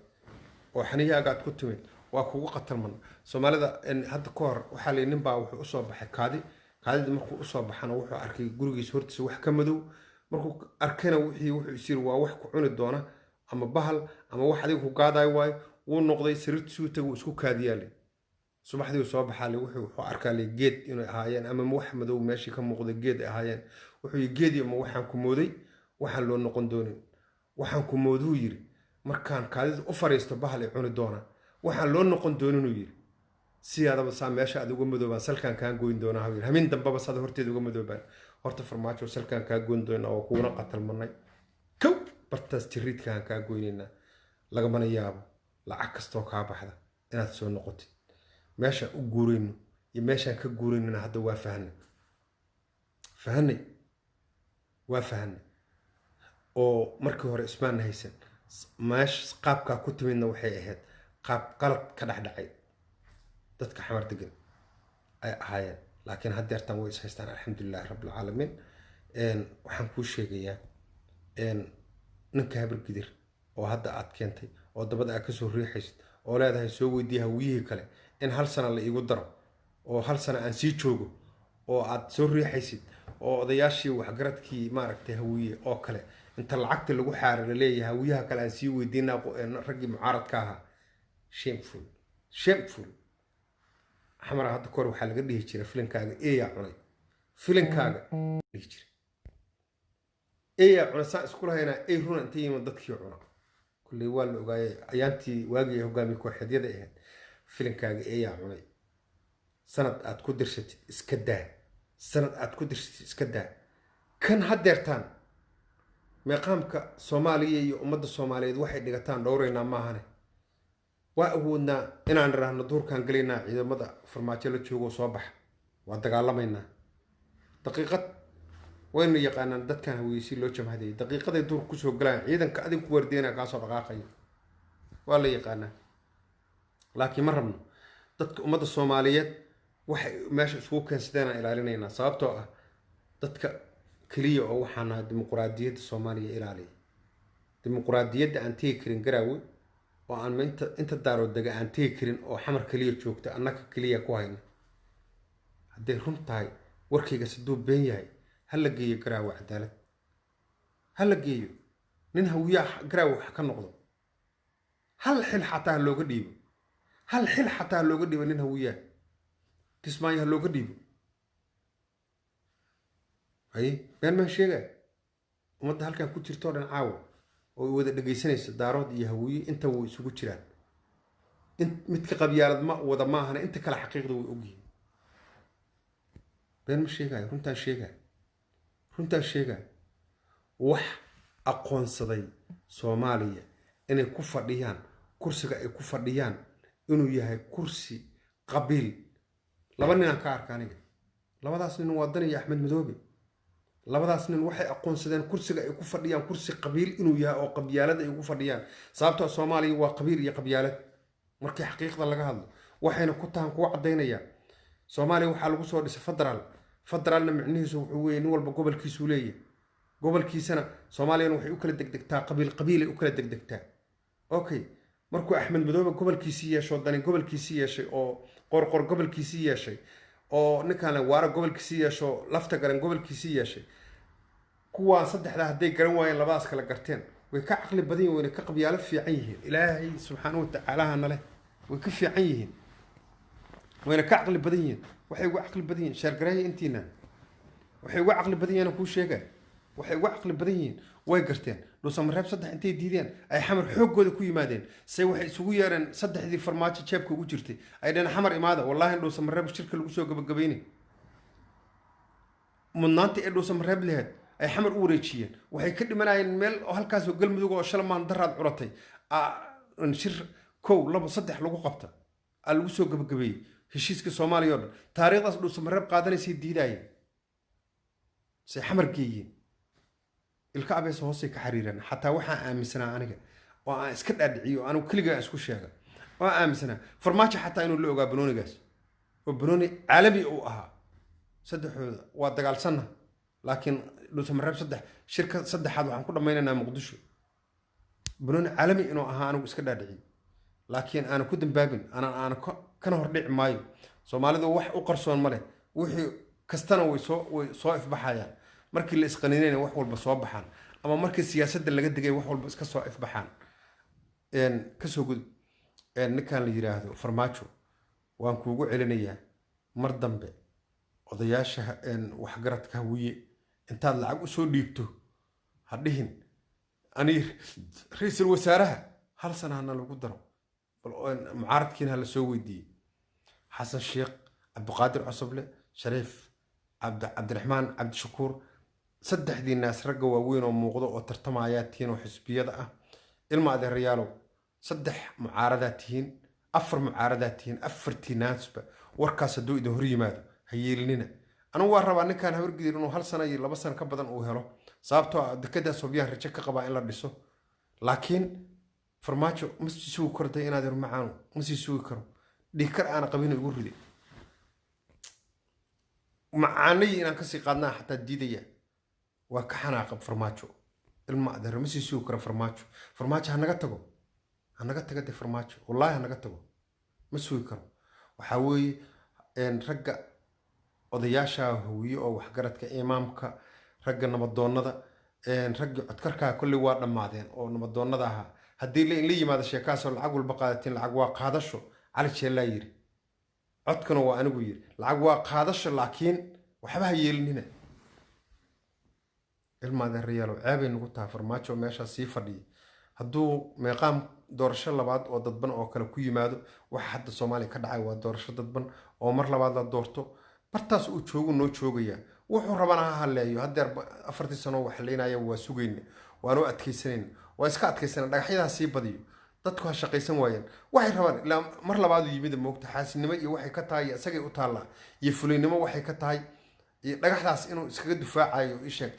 oo xaniyaagaad ku timid, waa kugu qatalman. Soomaalida hadda ka hor waxaa la nin baa wuxuu usoo baxay kaadi. Kaadida markuu usoo baxana, wuxuu arkay gurigiisa hortiisa wax ka madow. Markuu arkayna wixii, wuxuu is yiri waa wax ku cuni doona ama bahal ama wax adiga ku gaadayo waayo. Wuu noqday, sariirtiisuu tagay, wuu isku kaadiyaale. Subaxdii uu soo baxaa, wuxuu arkaa le geed inay ahaayeen ama wax madow meeshii ka muuqday geed ay ahaayeen. Wuxuu yidhi, geedii ma waxaan ku mooday waxaan loo noqon doonin, waxaan ku mooduu yidhi markaan kaadida u fariisto bahal ay cuni doona, waxaan loo noqon dooninuu yidhi. Sidaadaba saa meesha aad uga madoobaan salkaan kaa goyn doonaa huu yidhi. Hamin dambaba saad horteeda uga madoobaan. Horta Farmaajo, salkaan kaa goyn doonaa oo kuguna qatalmanay. Kow bartaas jiriidkaan kaa goynaynaa. Lagamana yaabo lacag kastoo kaa baxda inaad soo noqotid. Meeshaan u guurayno iyo meeshaan ka guuraynona hadda waa fahanay, fahanay, waa fahanay. Oo markii hore ismaan haysan, meesha qaabkaa ku timidna waxay ahayd qaab qalad ka dhexdhacay dadka Xamar degan ay ahaayeen, laakiin haddeertan way is haystaan, alxamdulilahi rabbilcaalamiin. Waxaan kuu sheegayaa, ninka Habargidir oo hadda aad keentay oo dabada aad kasoo riixaysid oo leedahay soo weydiiya Hawiyihii kale in hal sana la iigu daro oo hal sana aan sii joogo, oo aad soo riixaysid, oo odayaashii waxgaradkii maaragtay Hawiye oo kale inta lacagta lagu xaara laleeyahay Hawiyaha kale aan sii weydiinaa raggii mucaaradka ahaa, shameful, shameful. Xamara hadda kahor waxaa laga dhihi jiray filinkaaga eeyaa cunay, filinkaaga dhihi jiray eeyaa cunay. Saan isku lahaynaa ey runa inta yimid dadkii cuna kulley waa la ogaayay ayaantii waagii hogaamiye kooxeedyada ahayd. Filinkaaga eeyaa cunay. Sanad aad ku dirsatid iska daa, sanad aad ku dirsatid iska daa. Kan haddeertaan meeqaamka Soomaaliya iyo ummadda Soomaaliyeed waxay dhigataan dhowraynaa maahane, waa awoodnaa inaan idhaahno duurkaan gelaynaa, ciidamada Farmaajo la joogo soo baxa, waa dagaalamaynaa. Daqiiqad waynu yaqaanaan dadkan Hawiyey si loo jamhadayay. Daqiiqaday duurka kusoo galayaan, ciidanka adiga ku waardeynaya kaasoo dhaqaaqaya, waa la yaqaanaa. Laakiin ma rabno. Dadka ummadda Soomaaliyeed waxay meesha isugu keensadeen aan ilaalinaynaa, sababtoo ah dadka keliya oo waxaan nahay dimuquraadiyadda Soomaaliya ilaaliya. Dimuquraadiyadda aan tegi karin Garaawe oo aan inta Daarood dega aan tegi karin oo Xamar keliya joogta, annaka keliya ku hayna. Hadday run tahay warkayga, saduu been yahay, ha la geeyo Garaawe cadaalad, ha la geeyo nin Hawiyaha Garaawe wax ka noqdo. Hal xil xataa ha looga dhiibo, hal xil xataa ha looga dhiibo nin Hawiyaha. Kismaayo ha looga dhiibo. Haye, been maan sheegaya? Ummadda halkan ku jirto o dhan caawa oo wada dhegaysanaysa, Daarood iyo Hawiye inta way isugu jiraan. Midka qabyaalad ma wada maahana, inta kale xaqiiqda way ogyihiin. Been ma sheegayo, runtaan sheegaya, runtaan sheegaya. Wax aqoonsaday Soomaaliya inay ku fadhiyaan kursiga ay ku fadhiyaan inuu yahay kursi qabiil, laba ninaan ka arka aniga. Labadaas nin waa Dan iyo Axmed Madoobe. Labadaas nin waxay aqoonsadeen kursiga ay ku fadhiyaan kursi qabiil inuu yahay oo qabyaalad ay ugu fadhiyaan, sababtoo Soomaaliya waa qabiil iyo qabyaalad markii xaqiiqda laga hadlo. Waxayna ku tahan kuwa caddaynayaan, Soomaaliya waxaa lagu soo dhisay federaal. Federaalna micnihiisu wuxuu weeye nin walba gobolkiisuu leeyahay, gobolkiisana. Soomaaliyana waxay u kala degdegtaa qabiil, qabiilay u kala degdegtaa. Okay, markuu Axmed Madoobe gobolkiisii yeesho, Dani gobolkiisii yeeshay, oo Qorqor gobolkiisii yeeshay, oo ninkaan Waara gobolkiisii yeesho, Lafta Garan gobolkiisii yeeshay, kuwaan saddexdaa hadday garan waayeen, labadaas kala garteen, way ka caqli badan yihin, wayna ka qabyaalo fiican yihiin. Ilaahay subxaana watacaalaha leh way ka fiican yihiin, wayna ka caqli badan yihiin. Waxay uga caqli badan yihiin, sheergareeya intiina, waxay uga caqli badan yihiin kuu sheegay, waxay uga caqli badan yihiin way garteen. Dhuusamareeb saddex intay diideen ay Xamar xooggooda ku yimaadeen. Say waxay isugu yeereen saddexdii Farmaajo jeebka ugu jirtay, ay dheen Xamar imaada. Wallaahi Dhuusamareeb shirka lagu soo gabagabeynay, mudnaantii ee Dhuusamareeb laheyd ay Xamar u wareejiyeen. Waxay ka dhimanayeen meel oo halkaasoo Galmudug oo shalmaan daraad curatay shir kow, labo, saddex lagu qabta aa lagu soo gabagabeeyey heshiiska Soomaaliya o dhan. Taariikhdaas Dhuusamareeb qaadanaysay diidaayeen, say Xamar geeyeen. Ilka abees hoosay ka xariireen. Xataa waxaan aaminsanaa aniga oo aan iska dhaadhiciyo, anigu keligaa isku sheega, oo aan aaminsanaa Farmaajo xataa inuu la ogaa banoonigaas oo banooni caalami uu ahaa. Saddexdooda waa dagaalsanna, laakiin Dhuusamareeb 3, shirka saddexaad waxaan ku dhammaynaynaa Muqdisho. Banooni caalami inuu ahaa anigu iska dhaadhiciyey, laakiin aana ku dambaabin, aana kana hordhici maayo. Soomaalidu wax u qarsoon ma leh, wixii kastana way soo ifbaxayaan markii la isqaniinayna, wax walba soo baxaan, ama markii siyaasadda laga digay wax walba iska soo ifbaxaan. Kasoo gudub. Ninkan la yiraahdo Farmaajo, waan kuugu celinayaa mar dambe, odayaasha waxgaradka Hawiye intaad lacag usoo dhiibto ha dhihin ani ra-iisul wasaaraha hal sana hana lagu daro. Bal mucaaradkiina ha la soo weydiiyey: Xasan Sheekh, Cabdiqaadir Cosoble, Shariif Cabdiraxmaan Cabdishakuur, saddexdii naas ragga waaweyn oo muuqdo oo tartamayaa tihiin oo xisbiyada ah. Ilma adeerayaalow, saddex mucaaradaa tihiin, afar mucaaradaa tihiin, afartii naasba warkaas hadduu idin hor yimaado ha yeelinina. Anigu waa rabaa ninkan Habargidir inuu hal sano iyo 2 sano ka badan uu helo, sababtoo ah dekadaas Hobyaan rajo ka qabaa in la dhiso. Laakiin Farmaajo ma sii sugi karo day, inaad macaano ma sii sugi karo. Dhiigkar aana qabin igu riday, macaanayii inaan kasii qaadnaa xataa diidaya, waa ka xanaaqa Farmaajo. Ilma adeer, ma sii sugi karo Farmaajo. Farmaajo ha naga tago, ha naga taga de Farmaajo, wallaahi ha naga tago, ma sugi karo. Waxaa weeye ragga odayaasha Hawiye oo waxgaradka, imaamka, ragga nabadoonnada, raggii codkarkaa kolley waa dhammaadeen oo nabadoonnada ahaa. Haddii la yimaado sheekaasoo lacag walba qaadatiin, lacag waa qaadasho, Cali Jeellaa yiri, codkuna waa anigu yiri, lacag waa qaadasho, laakiin waxba ha yeelinina. Ilma adeerayaalow, ceebay nagu tahay Farmaajo meeshaa sii fadhiya. Hadduu meeqaam doorasho labaad oo dadban oo kale ku yimaado, waxa hadda Soomaaliya ka dhacay waa doorasho dadban oo mar labaad la doorto, bartaas uu joogu noo joogayaa, wuxuu rabana ha haleeyo. Haddeer 4-tii sano wax haleynaya waa sugayna, waanu adkaysanayna, waa iska adkaysana. Dhagaxyadaa sii badiyo, dadku ha shaqaysan waayeen, waxay rabaan ilaa mar labaadu yimid. Moogta xaasinimo iyo waxay ka tahay isagay u taallaa, iyo fulaynimo waxay ka tahay, iyo dhagaxdaas inuu iskaga dufaacayo. Isheeg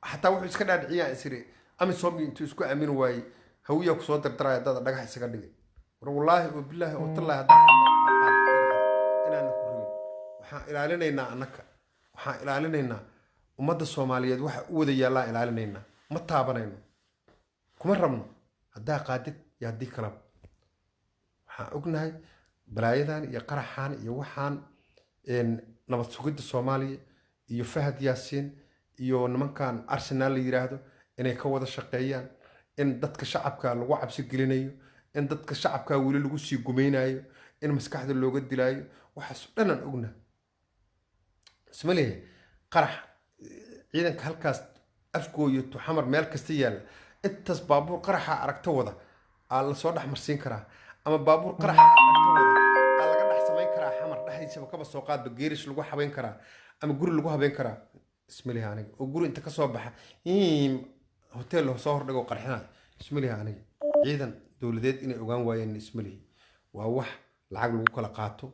xataa wuxuu iska dhaadhiciyaa isiri AMISOM intuu isku aamini waayey, Hawiyaa kusoo dardaraya dada dhagax isaga dhigay. War wallaahi oo bilaahi oo tallaahi, haddaan inaana ku rabin, waxaan ilaalinaynaa annaka, waxaan ilaalinaynaa ummadda Soomaaliyeed, waxa u wada yaallaa ilaalinaynaa, ma taabanayno, kuma rabno haddaa qaadid iyo haddii kalaba. Waxaan ognahay balaayadan iyo qaraxan iyo waxaan nabad sugidda Soomaaliya iyo Fahad Yaasiin iyo nimankan Arsenal la yiraahdo inay ka wada shaqeeyaan in dadka shacabka lagu cabsi gelinayo, in dadka shacabka weli lagu sii gumaynayo, in maskaxda looga dilaayo. Waxaas dhan aan ognahay. Isma leeyahay qarax ciidanka halkaas Afgooyo, Tuxamar, meel kasta yaalla, intaas baabuur qaraxa aragto wada aa lasoo dhex marsiin karaa, ama baabuur qaraxa aragto wada aa laga dhex samayn karaa Xamar dhexdiisaba, kaba soo qaadba geerish lagu habayn karaa ama guri lagu habayn karaa. Isma lihi aniga oo guri inta kasoo baxa hotel soo hordhigo qarxinayo, isma lihi aniga. Ciidan dowladeed inay ogaan waayeen isma lihi. Waa wax lacag lagu kala qaato.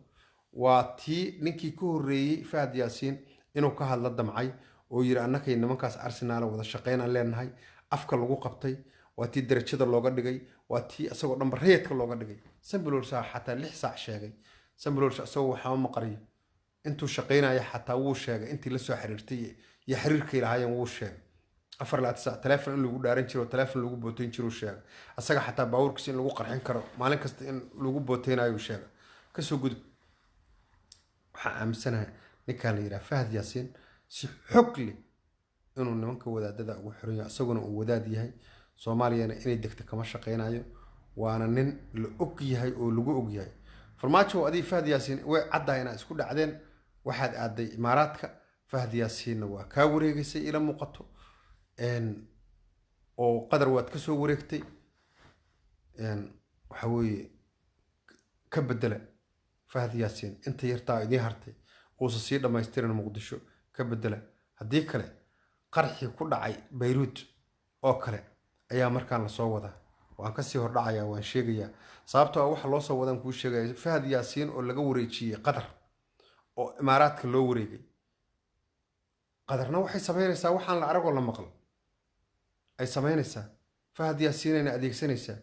Waa tii ninkii ka horreeyey Fahad Yaasiin inuu ka hadla damcay oo yiri annakay nimankaas Arsenaal wada shaqeynaan leenahay, afka lagu qabtay. Waa tii darajada looga dhigay, waa tii isagoo dhanba rayadka looga dhigay. Sambilolsa xataa 6 saac sheegay. Sambilolsa isagoo waxba ma qariyo, intuu shaqeynaya xataa wuu sheegay, intii lasoo xiriirtay iyo xiriirkay lahaayeen wuu sheegay. 24 saac taleefon in lagu dhaaran jiro, taleefon lagu booteyn jiro sheegay. Asaga xataa baabuurkiisa in lagu qarxin karo maalin kasta, in lagu booteynayo sheegay. Kasoo gudub. Waxaa aaminsanahay ninkaan la yidhaha Fahad Yaasiin si xog leh inuu nimanka wadaadada ugu xiran yahay, isaguna uu wadaad yahay. Soomaaliyana inay degto kama shaqeynayo, waana nin la og yahay oo lagu og yahay. Farmaajo, adii Fahad Yaasiin way caddahay inaad isku dhacdeen. Waxaad aaday Imaaraadka, Fahad Yaasiinna waa kaa wareegaysay ila muuqato, oo Qadar waad ka soo wareegtay. Waxa weeye ka bedela Fahad Yaasiin inta yartaa idiin hartay, uusan sii dhammaystirin Muqdisho, ka bedela. Haddii kale qarxii ku dhacay Bayruut oo kale ayaa markaan lasoo wadaa. Waan kasii hordhacayaa, waan sheegayaa sababtoo ah waxa loo soo wadaan kuu sheegaya. Fahad Yaasiin oo laga wareejiyey Qatar oo Imaaraadka loo wareegay, Qatarna waxay samaynaysaa waxaan la aragoo la maqal ay samaynaysaa, Fahad Yaasiinayna adeegsanaysaa.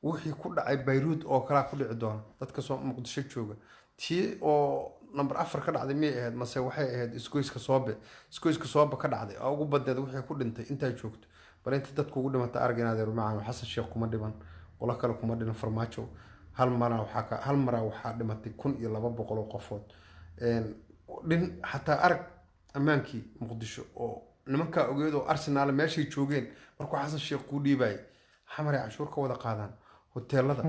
Wixii ku dhacay Bayruud oo kalaa ku dhici doona dadka soo Muqdisho jooga, tii oo Number 4 ka dhacday miyay ahayd, mase waxay ahayd isgoyska Soobe? Isgoyska Soobe ka dhacday oo ugu badneed wixii ku dhintay intaa joogto. Bal inta dadku ugu dhimata arag inaad macaan. Xasan Sheekh kuma dhiman, qolo kale kuma dhiman. Farmaajo hal mara waxaa ka hal maraa waxaa dhimatay 1200 oo qofood dhin. Xataa arag ammaankii Muqdisho oo nimankaa ogeed oo Arsenaal meeshay joogeen markuu Xasan Sheekh kuu dhiibayay. Xamaray canshuur ka wada qaadaan hoteelada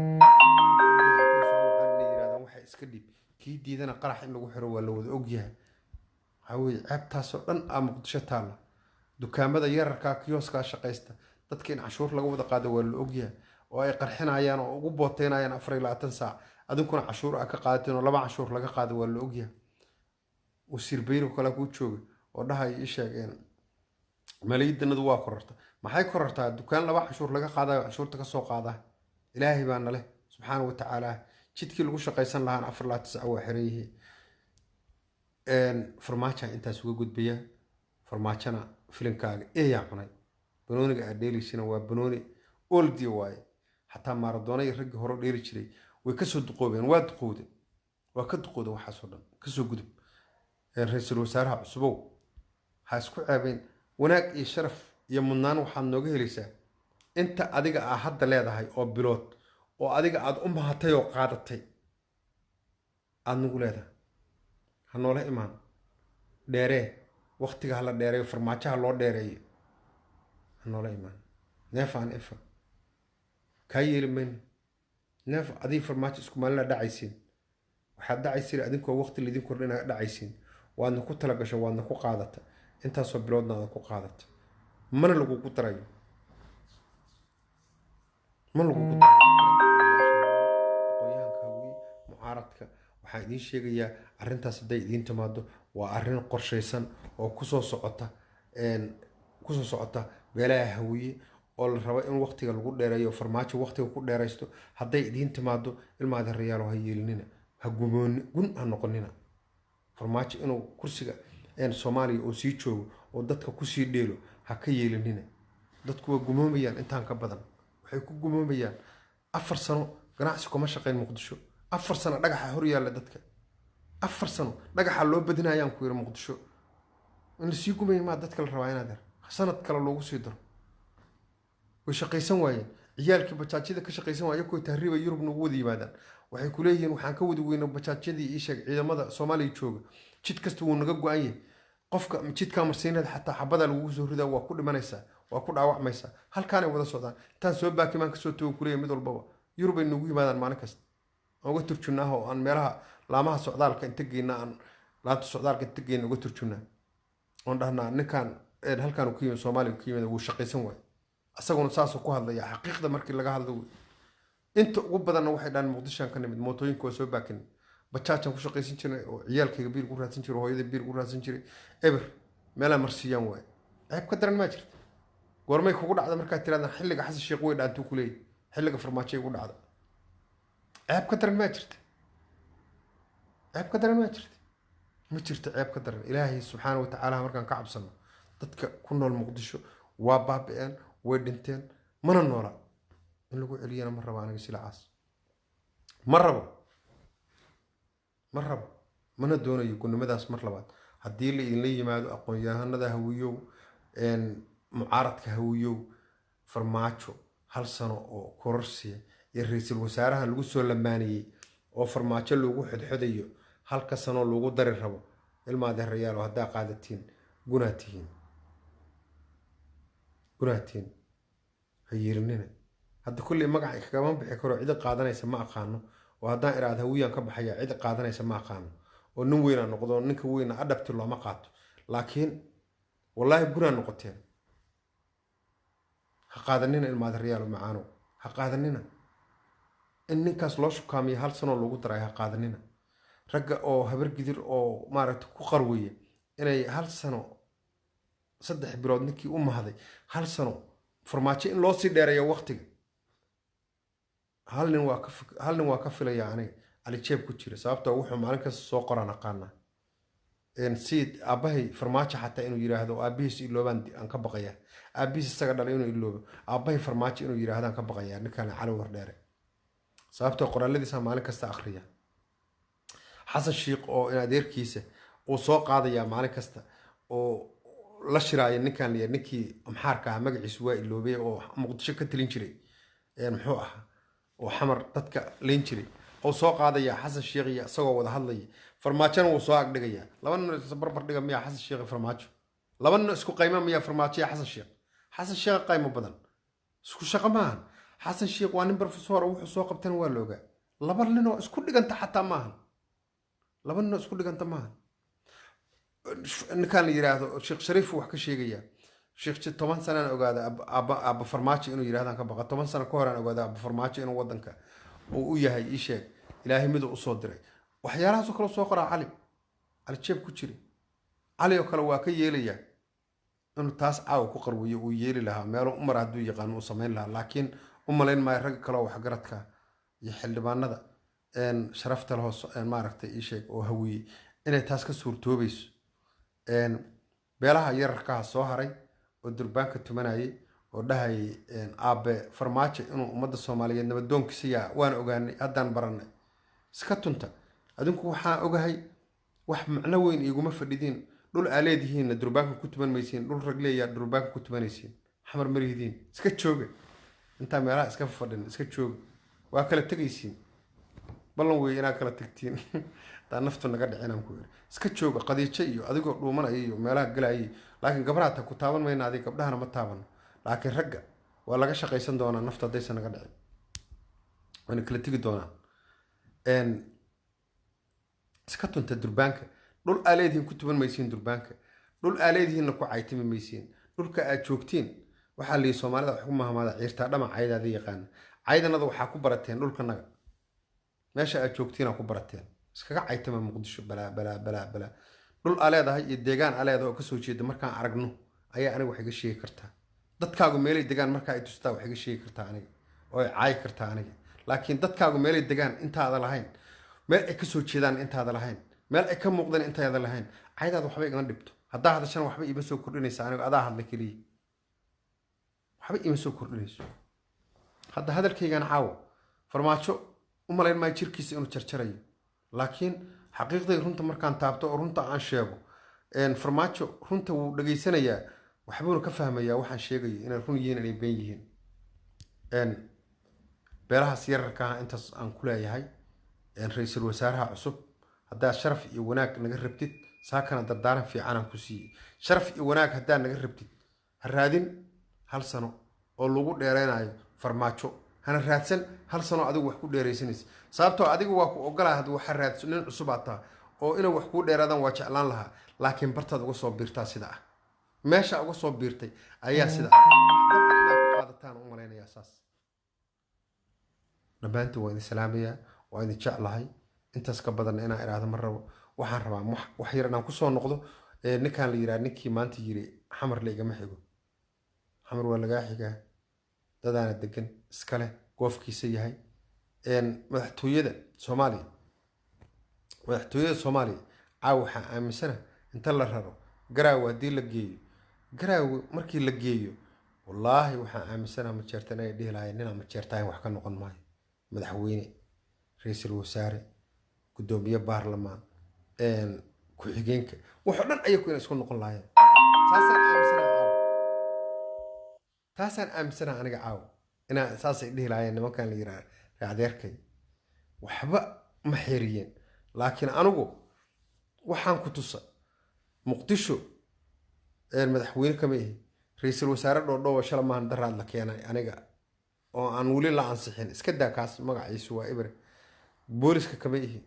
yirahdaan waxay iska dhiib, kii diidana qarax in lagu xiro waa la wada ogyahay. Waxaa weeye ceebtaasoo dhan aa Muqdisho taalla. Dukaamada yararkaa, kiyooskaa shaqaysta, dadka in canshuur laga wada qaado waa la ogyahay, oo ay qarxinayaan oo ugu booteynayaan 24 saac. Adinkuna canshuur aa ka qaadateen oo laba canshuur laga qaado waa la ogyahay. Wasiir Bayro kale kuu jooga oo dhahay ii sheegeen maaliyaddanadu waa kororta. Maxay korortaa? Dukaan laba canshuur laga qaadayo, canshuurta kasoo qaada. Ilaahay baa naleh subxaana wa tacaala. Jidkii lagu shaqaysan lahaana 24 saac waa xiran yihiin. Farmaajaa intaas uga gudbaya. Farmaajona filinkaaga eeyaa cunay. Banooniga aad dheelaysina waa banooni oldi waaye. Xataa Maradona iyo raggii hore dheeli jiray way kasoo duqoobeen. Waa duqowden, waa ka duqowden. Waxaasoo dhan kasoo gudub. Ra-iisul wasaaraha cusubow, ha isku ceebayn. Wanaag iyo sharaf iyo mudnaan waxaad nooga helaysaa inta adiga aa hadda leedahay oo bilood oo adiga aad u mahatay oo qaadatay aada nagu leedahay. Ha noola imaan dheeree, waktiga hala dheereeyo, farmaajoha loo dheereeyo. Ha noola imaan neef aan ifa kaa yeeli mayno. Neef adii farmaajo isku maalina dhacaysiin. Waxaad dhacaysiin adinkoo waqti laydin kordhina dhacaysiin. Waadna ku talagasho, waadna ku qaadata intaasoo biloodna aad ku qaadata. Mana lagugu darayo, ma lagugu darayo. Aqoonyahanka Hawiye, mucaaradka, waxaan idiin sheegayaa arrintaas hadday idiin timaado waa arrin qorshaysan oo kusoo socota beelaha Hawiye oo la rabo in waqtiga lagu dheereeyo, Farmaajo waqtiga ku dheeraysto. Hadday idiin timaado, ilmaada rayaalo, ha yeelinina, ha gumooni, gun ha noqonina. Farmaajo inuu kursiga Soomaaliya oo sii joogo oo dadka kusii dheelo ha ka yeelinina. Dadku waa gumoomayaan intaan ka badan. Waxay ku gumoomayaan 4 sano ganacsi kuma shaqayn Muqdisho. 4 sano dhagaxa hor yaalla dadka, 4 sano dhagaxa loo badinayaan ku yiri Muqdisho. In lasii gumaya maa dadka la rabaa inaad sanad kale loogu sii daro? Way shaqaysan waayeen ciyaalkii bajaajyada ka shaqaysan waaya kuwa tahriiba Yurub nagu wada yimaadaan. Waxay ku leeyihiin waxaan ka wadi weyna bajaajyadii. Ii sheeg, ciidamada Soomaaliya jooga jid kasta wuu naga go-an yahay. Qofka jidkaa marsiinada xataa xabadaa lagugu soo ridaa, waa ku dhimanaysaa, waa ku dhaawacmaysaa. Halkaanay wada socdaan. Intaan soo baakimaan kasoo tago kuleeyahay mid walbaba Yurub ay nagu yimaadaan maalin kasta. Aan uga turjunnaa oo aan meelaha laamaha socdaalka inta geyna, aan laanta socdaalka inta geyna uga turjunnaa oon dhahnaa ninkaan halkaan ku yimid, Soomaaliya ku yimid, wuu shaqaysan waay. Asaguna saasuu ku hadlaya. Xaqiiqda markii laga hadlo wey, inta ugu badanna waxay dhahaan Muqdishoan ka nimid, mootooyinka waa soo baakin, bajaajaan ku shaqaysan jirnay oo ciyaalkayga biil ku raadsan jiray, hooyada biil ku raadsan jiray. Eber meelaa marsiiyaan waay. Ceeb ka daran maa jirta? Goormay kugu dhacda markaad tirahdaan xilliga Xasan Sheekh way dhaantuu ku leeyahy, xilliga Farmaajo igu dhacda? Ceeb ka daran maa jirta? Ceeb ka daran maa jirta? Ma jirto ceeb ka daran. Ilaahay subxaana wa tacaala markaan ka cabsano, dadka ku nool Muqdisho waa baabi'een, way dhinteen, mana noola. In lagu celiyana ma rabo aniga silacaas, ma rabo, ma rabo, mana doonayo gunnimadaas mar labaad. Haddii la idinla yimaado, aqoon-yahanada Hawiyow, mucaaradka Hawiyow, Farmaajo hal sano oo kororsiya iyo ra-iisul wasaaraha lagu soo lamaaniyey oo Farmaajo loogu xodxodayo halka sanoo loogu dari rabo, ilma adeerayaalo, haddaa qaadatiin gunaa tihiin, gunaa tihiin. Ha yeelinina. Hadda kulley magaca kagama bixi karo. Cidi qaadanaysa ma aqaano. Oo haddaan iraahdo Hawiyaan ka baxaya, cidi qaadanaysa ma aqaano. Oo nin weynaa noqdo, ninka weyna adhabti looma qaato. Laakiin wallaahi gunaa noqoteen. Ha qaadanina, ilma adeerayaalo macaano, ha qaadanina in ninkaas loo shukaamiyo hal sanoo loogu daray. Ha qaadanina. Ragga oo Habar Gidir oo maaragta ku qarweya inay hal sano 3 bilood ninkii u mahday, hal sano Farmaajo in loo sii dheereeyo waqtiga. Hal nin waa ka filaya aniga, Cali Jeeb ku jira, sababtoo wuxuu maalin kasta soo qoraan aqaanaa. Siid aabbahay Farmaajo xataa inuu yiraahdo aabihiis iloobaan aan ka baqaya. Aabihiis isaga dhalay inuu iloobo, aabbahay Farmaajo inuu yiraahdaan ka baqaya ninkan Cali Wardheere, sababtoo qoraaladiisa maalin kasta akhriya. Xasan Sheikh oo in adeerkiisa uu soo qaadayaa maalin kasta oo la shiraaya ninkan la ninkii Amxaarka ah, magaciisu waa iloobay, oo Muqdisho ka talin jiray, muxuu ahaa, oo Xamar dadka leyn jiray oo soo qaadaya Xasan Sheikh iyo isagoo wada hadlaya. Farmaajona wuu soo agdhigayaa. Laba nin is barbar dhiga miyaa Xasan Sheikh iyo Farmaajo? Laba nin isku qayma miyaa Farmaajo iyo Xasan Sheikh? Xasan Sheikh qaymo badan, isku shaqo maahan. Xasan Sheikh waa nin professor, wuxuu soo qabtana waa la ogaa. Laba ninoo isku dhiganta xataa maahan, laba ninoo isku dhiganta maahan. Ninkaan la yiraahdo Sheekh Shariif wax ka sheegaya. Sheekh 10 sanaan ogaada aabba Farmaajo inuu yirahdaan ka baqa. 10 sano ka horaan ogaada aabba Farmaajo inuu wadanka uu u yahay, ii sheeg, Ilaahay miduu usoo diray. Waxyaalahaasoo kale soo qoraa. Cali Jeeb ku jira, Cali oo kale waa ka yeelayaa inuu taas caawa ku qarwiyo. Uu yeeli lahaa meelo umar hadduu yaqaano uu samayn lahaa, laakiin u malayn maayo. Ragga kale oo waxgaradka iyo xildhibaanada sharafta lehoo maaragtay, ii sheeg, oo Hawiyey inay taas ka suurtoobayso. Beelaha yararkaha soo haray oo durbaanka tumanayay oo dhahayay aabe Farmaajo inuu ummadda Soomaaliyeed nabadoonkiisa yaa, waan ogaanay, haddaan baranay. Iska tunta adinku. Waxaan ogahay wax macno weyn iguma fadhidiin. Dhul aa leedihiinna durbaanka ku tuman maysiin, dhul rag leeyaa durbaanka ku tumanaysiin. Xamar marihidiin, iska jooga. Intaa meelaha iska fadhin, iska jooga, waa kala tegaysiin. Ballan wey inaad kala tagtiin taa naftu naga dhicin aan ku yiri. Iska jooga, Qadiijo iyo adigoo dhuumanaya iyo meelaha galayay, laakiin gabdhaha ta ku taaban mayna, adiga gabdhahana ma taabano, laakiin ragga waa laga shaqaysan doonaa. Naftu haddaysan naga dhicin wayna kala tegi doonaan. Iska tunta durbaanka. Dhul aa leedihiin ku tuban maysiin durbaanka, dhul aa leedihiinna ku caytimi maysiin. Dhulka aad joogtiin waxaa liyi Soomaalida wax ku mahamaada: ciirtaa dhama caydaada yaqaana. Caydanada waxaa ku barateen dhulkanaga, meesha aad joogtiina ku barateen. Iskaga caytama Muqdisho, balaa balaa balaa balaa. Dhul aa leedahay iyo deegaan aa leedahay oo kasoo jeeda markaan aragno ayaa aniga wax iga sheegi kartaa. Dadkaagu meelay degaan markaa ay tustaa wax iga sheegi kartaa aniga oo ay caayi kartaa aniga, laakiin dadkaagu meelay degaan intaada lahayn, meel ay kasoo jeedaan intaada lahayn, meel ay ka muuqdaan intaada lahayn, caydaada waxba igama dhibto. Haddaa hadashana waxba iima soo kordhinaysa aniga. Adaa hadla keliya, waxba iima soo kordhinayso. Hadda hadalkaygan caawo Farmaajo u malayn maayo jirkiisa inuu jarjarayo, laakiin xaqiiqday runta markaan taabto oo runta aan sheego, Farmaajo runta wuu dhegaysanayaa, waxbuuna ka fahmayaa waxaan sheegayo inay run yihiin, inay been yihiin. Beelahaas yararka ah intaas aan ku leeyahay. Ra-iisul wasaaraha cusub, haddaad sharaf iyo wanaag naga rabtid, saakana dardaaran fiicanaan ku siiyey. Sharaf iyo wanaag haddaad naga rabtid, ha raadin hal sano oo lagu dheereynayo Farmaajo, hana raadsan hal sano adigu wax ku dheeraysanaysa, sababtoo adiga waa ku ogolaa. Hadda waxa raadso, nin cusub aad taha oo inay wax kuu dheeraadaan waa jeclaan lahaa, laakiin bartaad uga soo biirtaa sida ah, meesha uga soo biirtay ayaa sida ah. Dabcan inaad ku qaadataan u malaynayaa saas. Dhammaantiin waa idin salaamayaa, waa idin jeclahay. Intaas ka badanna inaan idhaahdo ma rabo. Waxaan rabaa wax yar inaan kusoo noqdo. Ninkaan la yidhaha, ninkii maanta yiri Xamar la igama xigo. Xamar waa lagaa xigaa, dadaana degan iskale, goofkiisa yahay. Madaxtooyada Soomaaliya, madaxtooyada Soomaaliya caawa waxaa aaminsana inta la raro Garaawe. Haddii la geeyo Garaawe, markii la geeyo, wallaahi waxaan aaminsanaha Majeerta inay dhihi lahaayeen ninaan Majeertahayn wax ka noqon maayo madaxweyne, ra-iisul wasaare, guddoomiye baarlamaan, ku-xigeenka, waxoo dhan ayaku inay isku noqon lahaayeen. Taasaan aaminsanaha caawa, taasaan aaminsanaha aniga caawa inaa saasay dhihi lahaayeen nimankan la yiraahdo reer adeerkay. Waxba ma xeeriyeen, laakiin anigu waxaan ku tusa Muqdisho madaxweyne kama ihi, ra-iisul wasaare dhoodhooba shala maahan daraad la keenay aniga oo aan weli la ansixin. Iska daa kaas, magaciisu waa Ibre. Booliska kama ihi,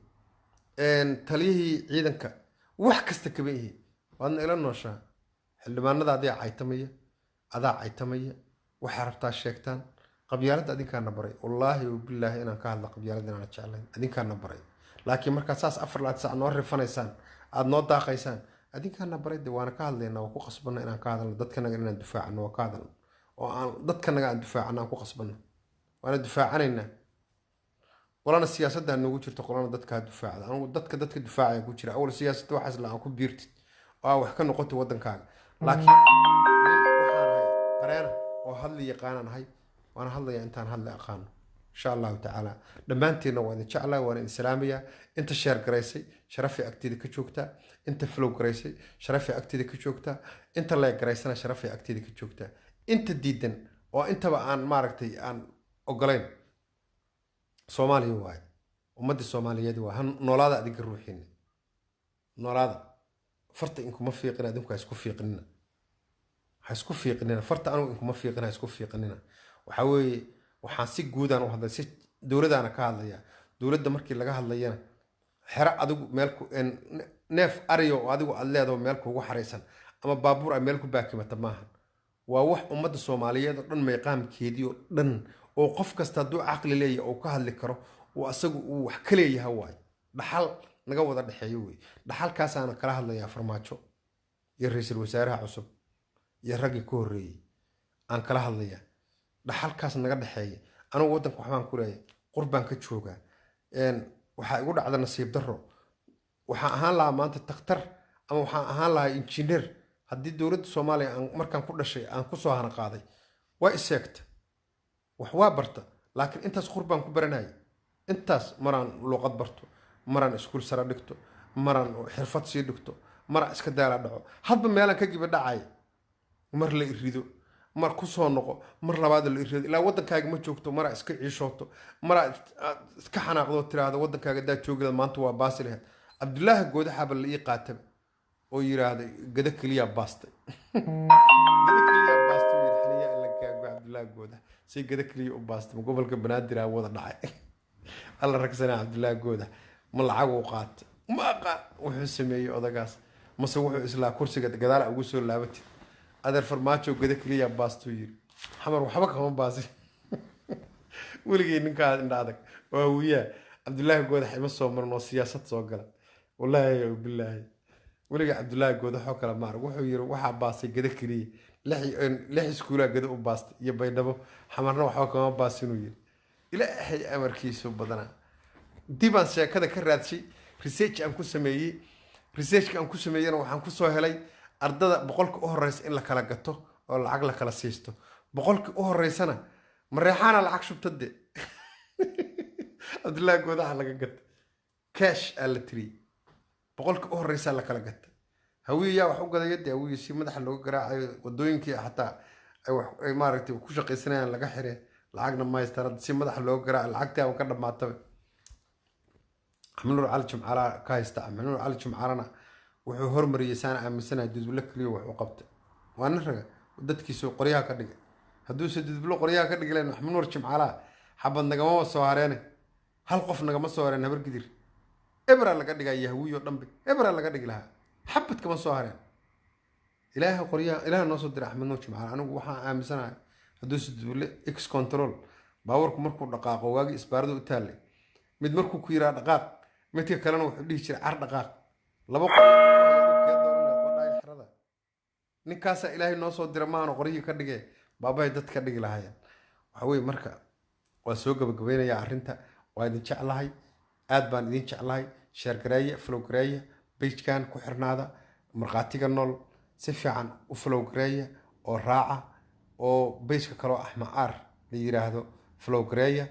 taliyihii ciidanka, wax kasta kama ihi. Waadna ila nooshaa. Xildhibaanada adaa caytamaya, adaa caytamaya, waxaa rabtaa sheegtaan. Qabyaaladda adinkaana baray. Wallaahi wabilaahi inaan ka hadla qabyaalada inaana jeclayn, adinkaana baray. Laakiin markaad saas 24 saac noo rifanaysaan, aada noo daaqaysaan, adinkaana baray de, waana ka hadlaynaa. Waa ku qasbana inaan ka hadalno dadkanaga, inaan difaacano. Waa ka hadalno oo aan dadkanaga aan difaacano, aan ku qasbana, waana difaacanaynaa. Qolana siyaasadda noogu jirto, qolana dadka ha difaacda. Anigu dadka difaacaya ku jira. Awal siyaasadda waxaas la aan ku biirtid oo aa wax ka noqotay waddankaaga, laakiin nin waxaan ahay qareena oo hadli yaqaanaan ahay, waana hadlayaa intaan hadli aqaano. Insha Allahu tacaala, dhammaantiinna waa idin jeclaa, waan idin salaamayaa. Inta share garaysay, sharafay agteeda ka joogtaa. Inta follow garaysay, sharafay agteeda ka joogtaa. Inta like garaysana, sharafay agteeda ka joogtaa. Inta diidan oo intaba aan maaragtay aan ogolayn, Soomaaliya waaye, ummaddii Soomaaliyeed waa ha noolaada. Adinka ruuxiina noolaada. Farta inkuma fiiqina, adinku ha isku fiiqinina, ha isku fiiqinina farta. Anugu inkuma fiiqin, ha isku fiiqinina. Waxaa weeye, waxaan si guudaan u hadlay, si dowladaana ka hadlaya. Dowladda markii laga hadlayana, xero adigu meel ku neef ariyo oo adigu aad leedaho meel kuugu xaraysan ama baabuur ay meel ku baakimata maahan. Waa wax ummadda Soomaaliyeed oo dhan, mayqaamkeedii oo dhan, oo qof kasta hadduu caqli leeyahay oo ka hadli karo oo asagu uu wax ka leeyaha waayo. Dhaxal naga wada dhexeeyo wey. Dhaxalkaasaana kala hadlayaa Farmaajo iyo ra-iisul wasaaraha cusub iyo raggii ka horreeyey aan kala hadlayaa. Dhaxalkaas naga dhexeeya. Anugu waddanka waxbaan ku leeyahay, qurbaan ka joogaa. Waxaa igu dhacda nasiib darro. Waxaan ahaan lahaa maanta takhtar ama waxaan ahaan lahaa injineer haddii dowladda Soomaaliya aan markaan ku dhashay aan kusoo hana qaaday. Waa iseegta, wax waa barta, laakiin intaas qurbaan ku baranayay. Intaas maraan luuqad barto, maraan iskuul sare dhigto, maraan xirfad sii dhigto, maraan iska daala dhaco, hadba meelaan ka giba dhacay. Mar la irido, mar ku soo noqo, mar labaad la irido, ilaa waddankaaga ma joogto. Maraa iska ciishooto, maraa aad iska xanaaqdo, tiraahdo waddankaaga daa joogi lahayd, maanta waa baasi lahayd. Cabdulaahi Goodaxaaba la ii qaataba oo yiraahday gado keliyaa baastay, gado keliyaa baastay uu yidhi. Xaniyaa alla kaago Cabdulaahi Goodax si gado keliya u baastay, ma gobolka Banaadir aa wada dhacay? Alla ragsanaa. Cabdulaahi Goodax ma lacag uu qaatay? Ma aqaan wuxuu sameeyey odagaas, mase wuxuu islaa kursiga gadaal ugu soo laabatid. Adeer Farmaajo gado keliya baastuu yiri, Xamar waxba kama baasin weligay. Ninkaa indha adag waa wiyaa Cabdulaahi Goodax ima soo marin oo siyaasad soo gala. Wallaahi bilaahi, weligay Cabdulaahi Goodax oo kale ma arag. Wuxuu yiri waxaa baasay gado keliya, lix iskuulaa gado u baastay iyo Baydhabo, Xamarna waxba kama baasinuu yiri. Ilaahay amarkiisu badanaa. Dibaan sheekada ka raadshay, research aan ku sameeyey. Researchka aan ku sameeyena waxaan kusoo helay ardada 100-ka u horeysa in la kala gato oo lacag la kala siisto. 100-ka u horeysana Mareexaana lacag shubta de. Cabdullaahi Goodaxa laga gata, cash aa la tiriyey. 100-ka u horeysaa la kala gata. Hawiyayaa wax u gadaya dee? Hawiye si madaxa looga garaacayo, wadooyinkii xataa ay wax ay maaragtay ku shaqaysanayaan laga xire, lacagna ma haystaan hadda. Si madaxa looga garaacayo, lacagtii aba ka dhamaataba. Axmed Nuur Cali Jimcaala ka haysta. Axmed Nuur Cali Jimcaalana wuxuu hormariyey, saan aaminsanahay, Dudublo keliya wax u qabtay. Waa nin raga, dadkiisu qoryaha ka dhigay. Hadduuse Dudublo qoryaha ka dhigi lahayn, Axmed Nuur Jimcaalaha xabad nagamaba soo hareene, hal qof nagama soo hareen. Habargidir ebra laga dhigaa, Yahwiyo dhanbe ebra laga dhigi lahaa, xabad kama soo hareen. Ilaaha qoryaha, Ilaaha noo soo diray Axmed Nuur Jimcaale. Anigu waxaan aaminsanahay hadduuse Duduble ex control baabuurku markuu dhaqaaqo, waagii isbaarada u taallay, mid markuu ku yiraa dhaqaaq, midka kalena wuxuu dhihi jiray car dhaqaaq. Laba qodhaaya xerada ninkaasaa Ilaahay noo soo dira maahano qoryihii ka dhigee, baabahay dad ka dhigi lahaayeen. Waxa weye, marka waa soo gabagabeynayaa arrinta. Waa idin jeclahay, aad baan idin jeclahay. Share gareeya, follow gareeya page-kan, ku xirnaada Markhaatiga Nool. Si fiican u follow gareeya oo raaca, oo page-ka kaloo Axma Aar la yiraahdo follow gareeya,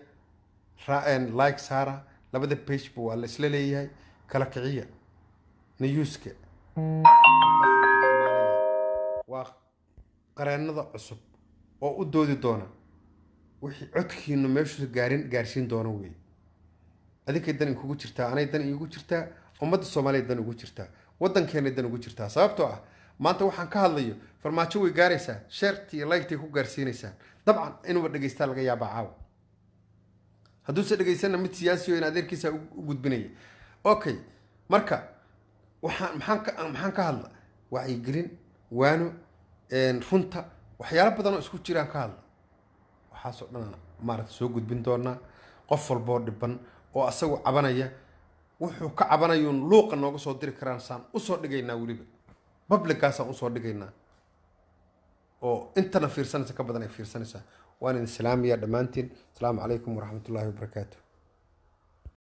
like saara. Labada page-ba waa la isla leeyahay. Kala kiciya newska. Waa qareennada cusub oo u doodi doona wixii codkiinu meeshu gaarin gaarsiin doona wey. Adinkay dan inkugu jirtaa, anay dan iigu jirtaa, ummadda Soomaaliya dan ugu jirtaa, waddankeenay dan ugu jirtaa. Sababtoo ah maanta waxaan ka hadlayo Farmaajo way gaaraysaa, share-tii iyo like-tay ku gaarsiinaysaan. Dabcan inuuba dhegeystaa laga yaabaa caawa. Hadduuse dhegeysana, mid siyaasi oo in adeerkiisa u gudbinaya. Okay, marka waxaan maxaan ka hadla? Wacyigelin, waano, runta, waxyaalo badan oo isku jiraan ka hadla. Waxaasoo dhan maaragta soo gudbin doonaa. Qof walboo dhiban oo asagu cabanaya, wuxuu ka cabanayuun luuqa nooga soo diri karaan, saan usoo dhigaynaa. Weliba public-gaasaan usoo dhigaynaa oo intana fiirsanaysa ka badan ay fiirsanaysaa. Waan idin salaamayaa dhammaantiin. Asalaamu calaykum waraxmatullaahi wabarakaatu.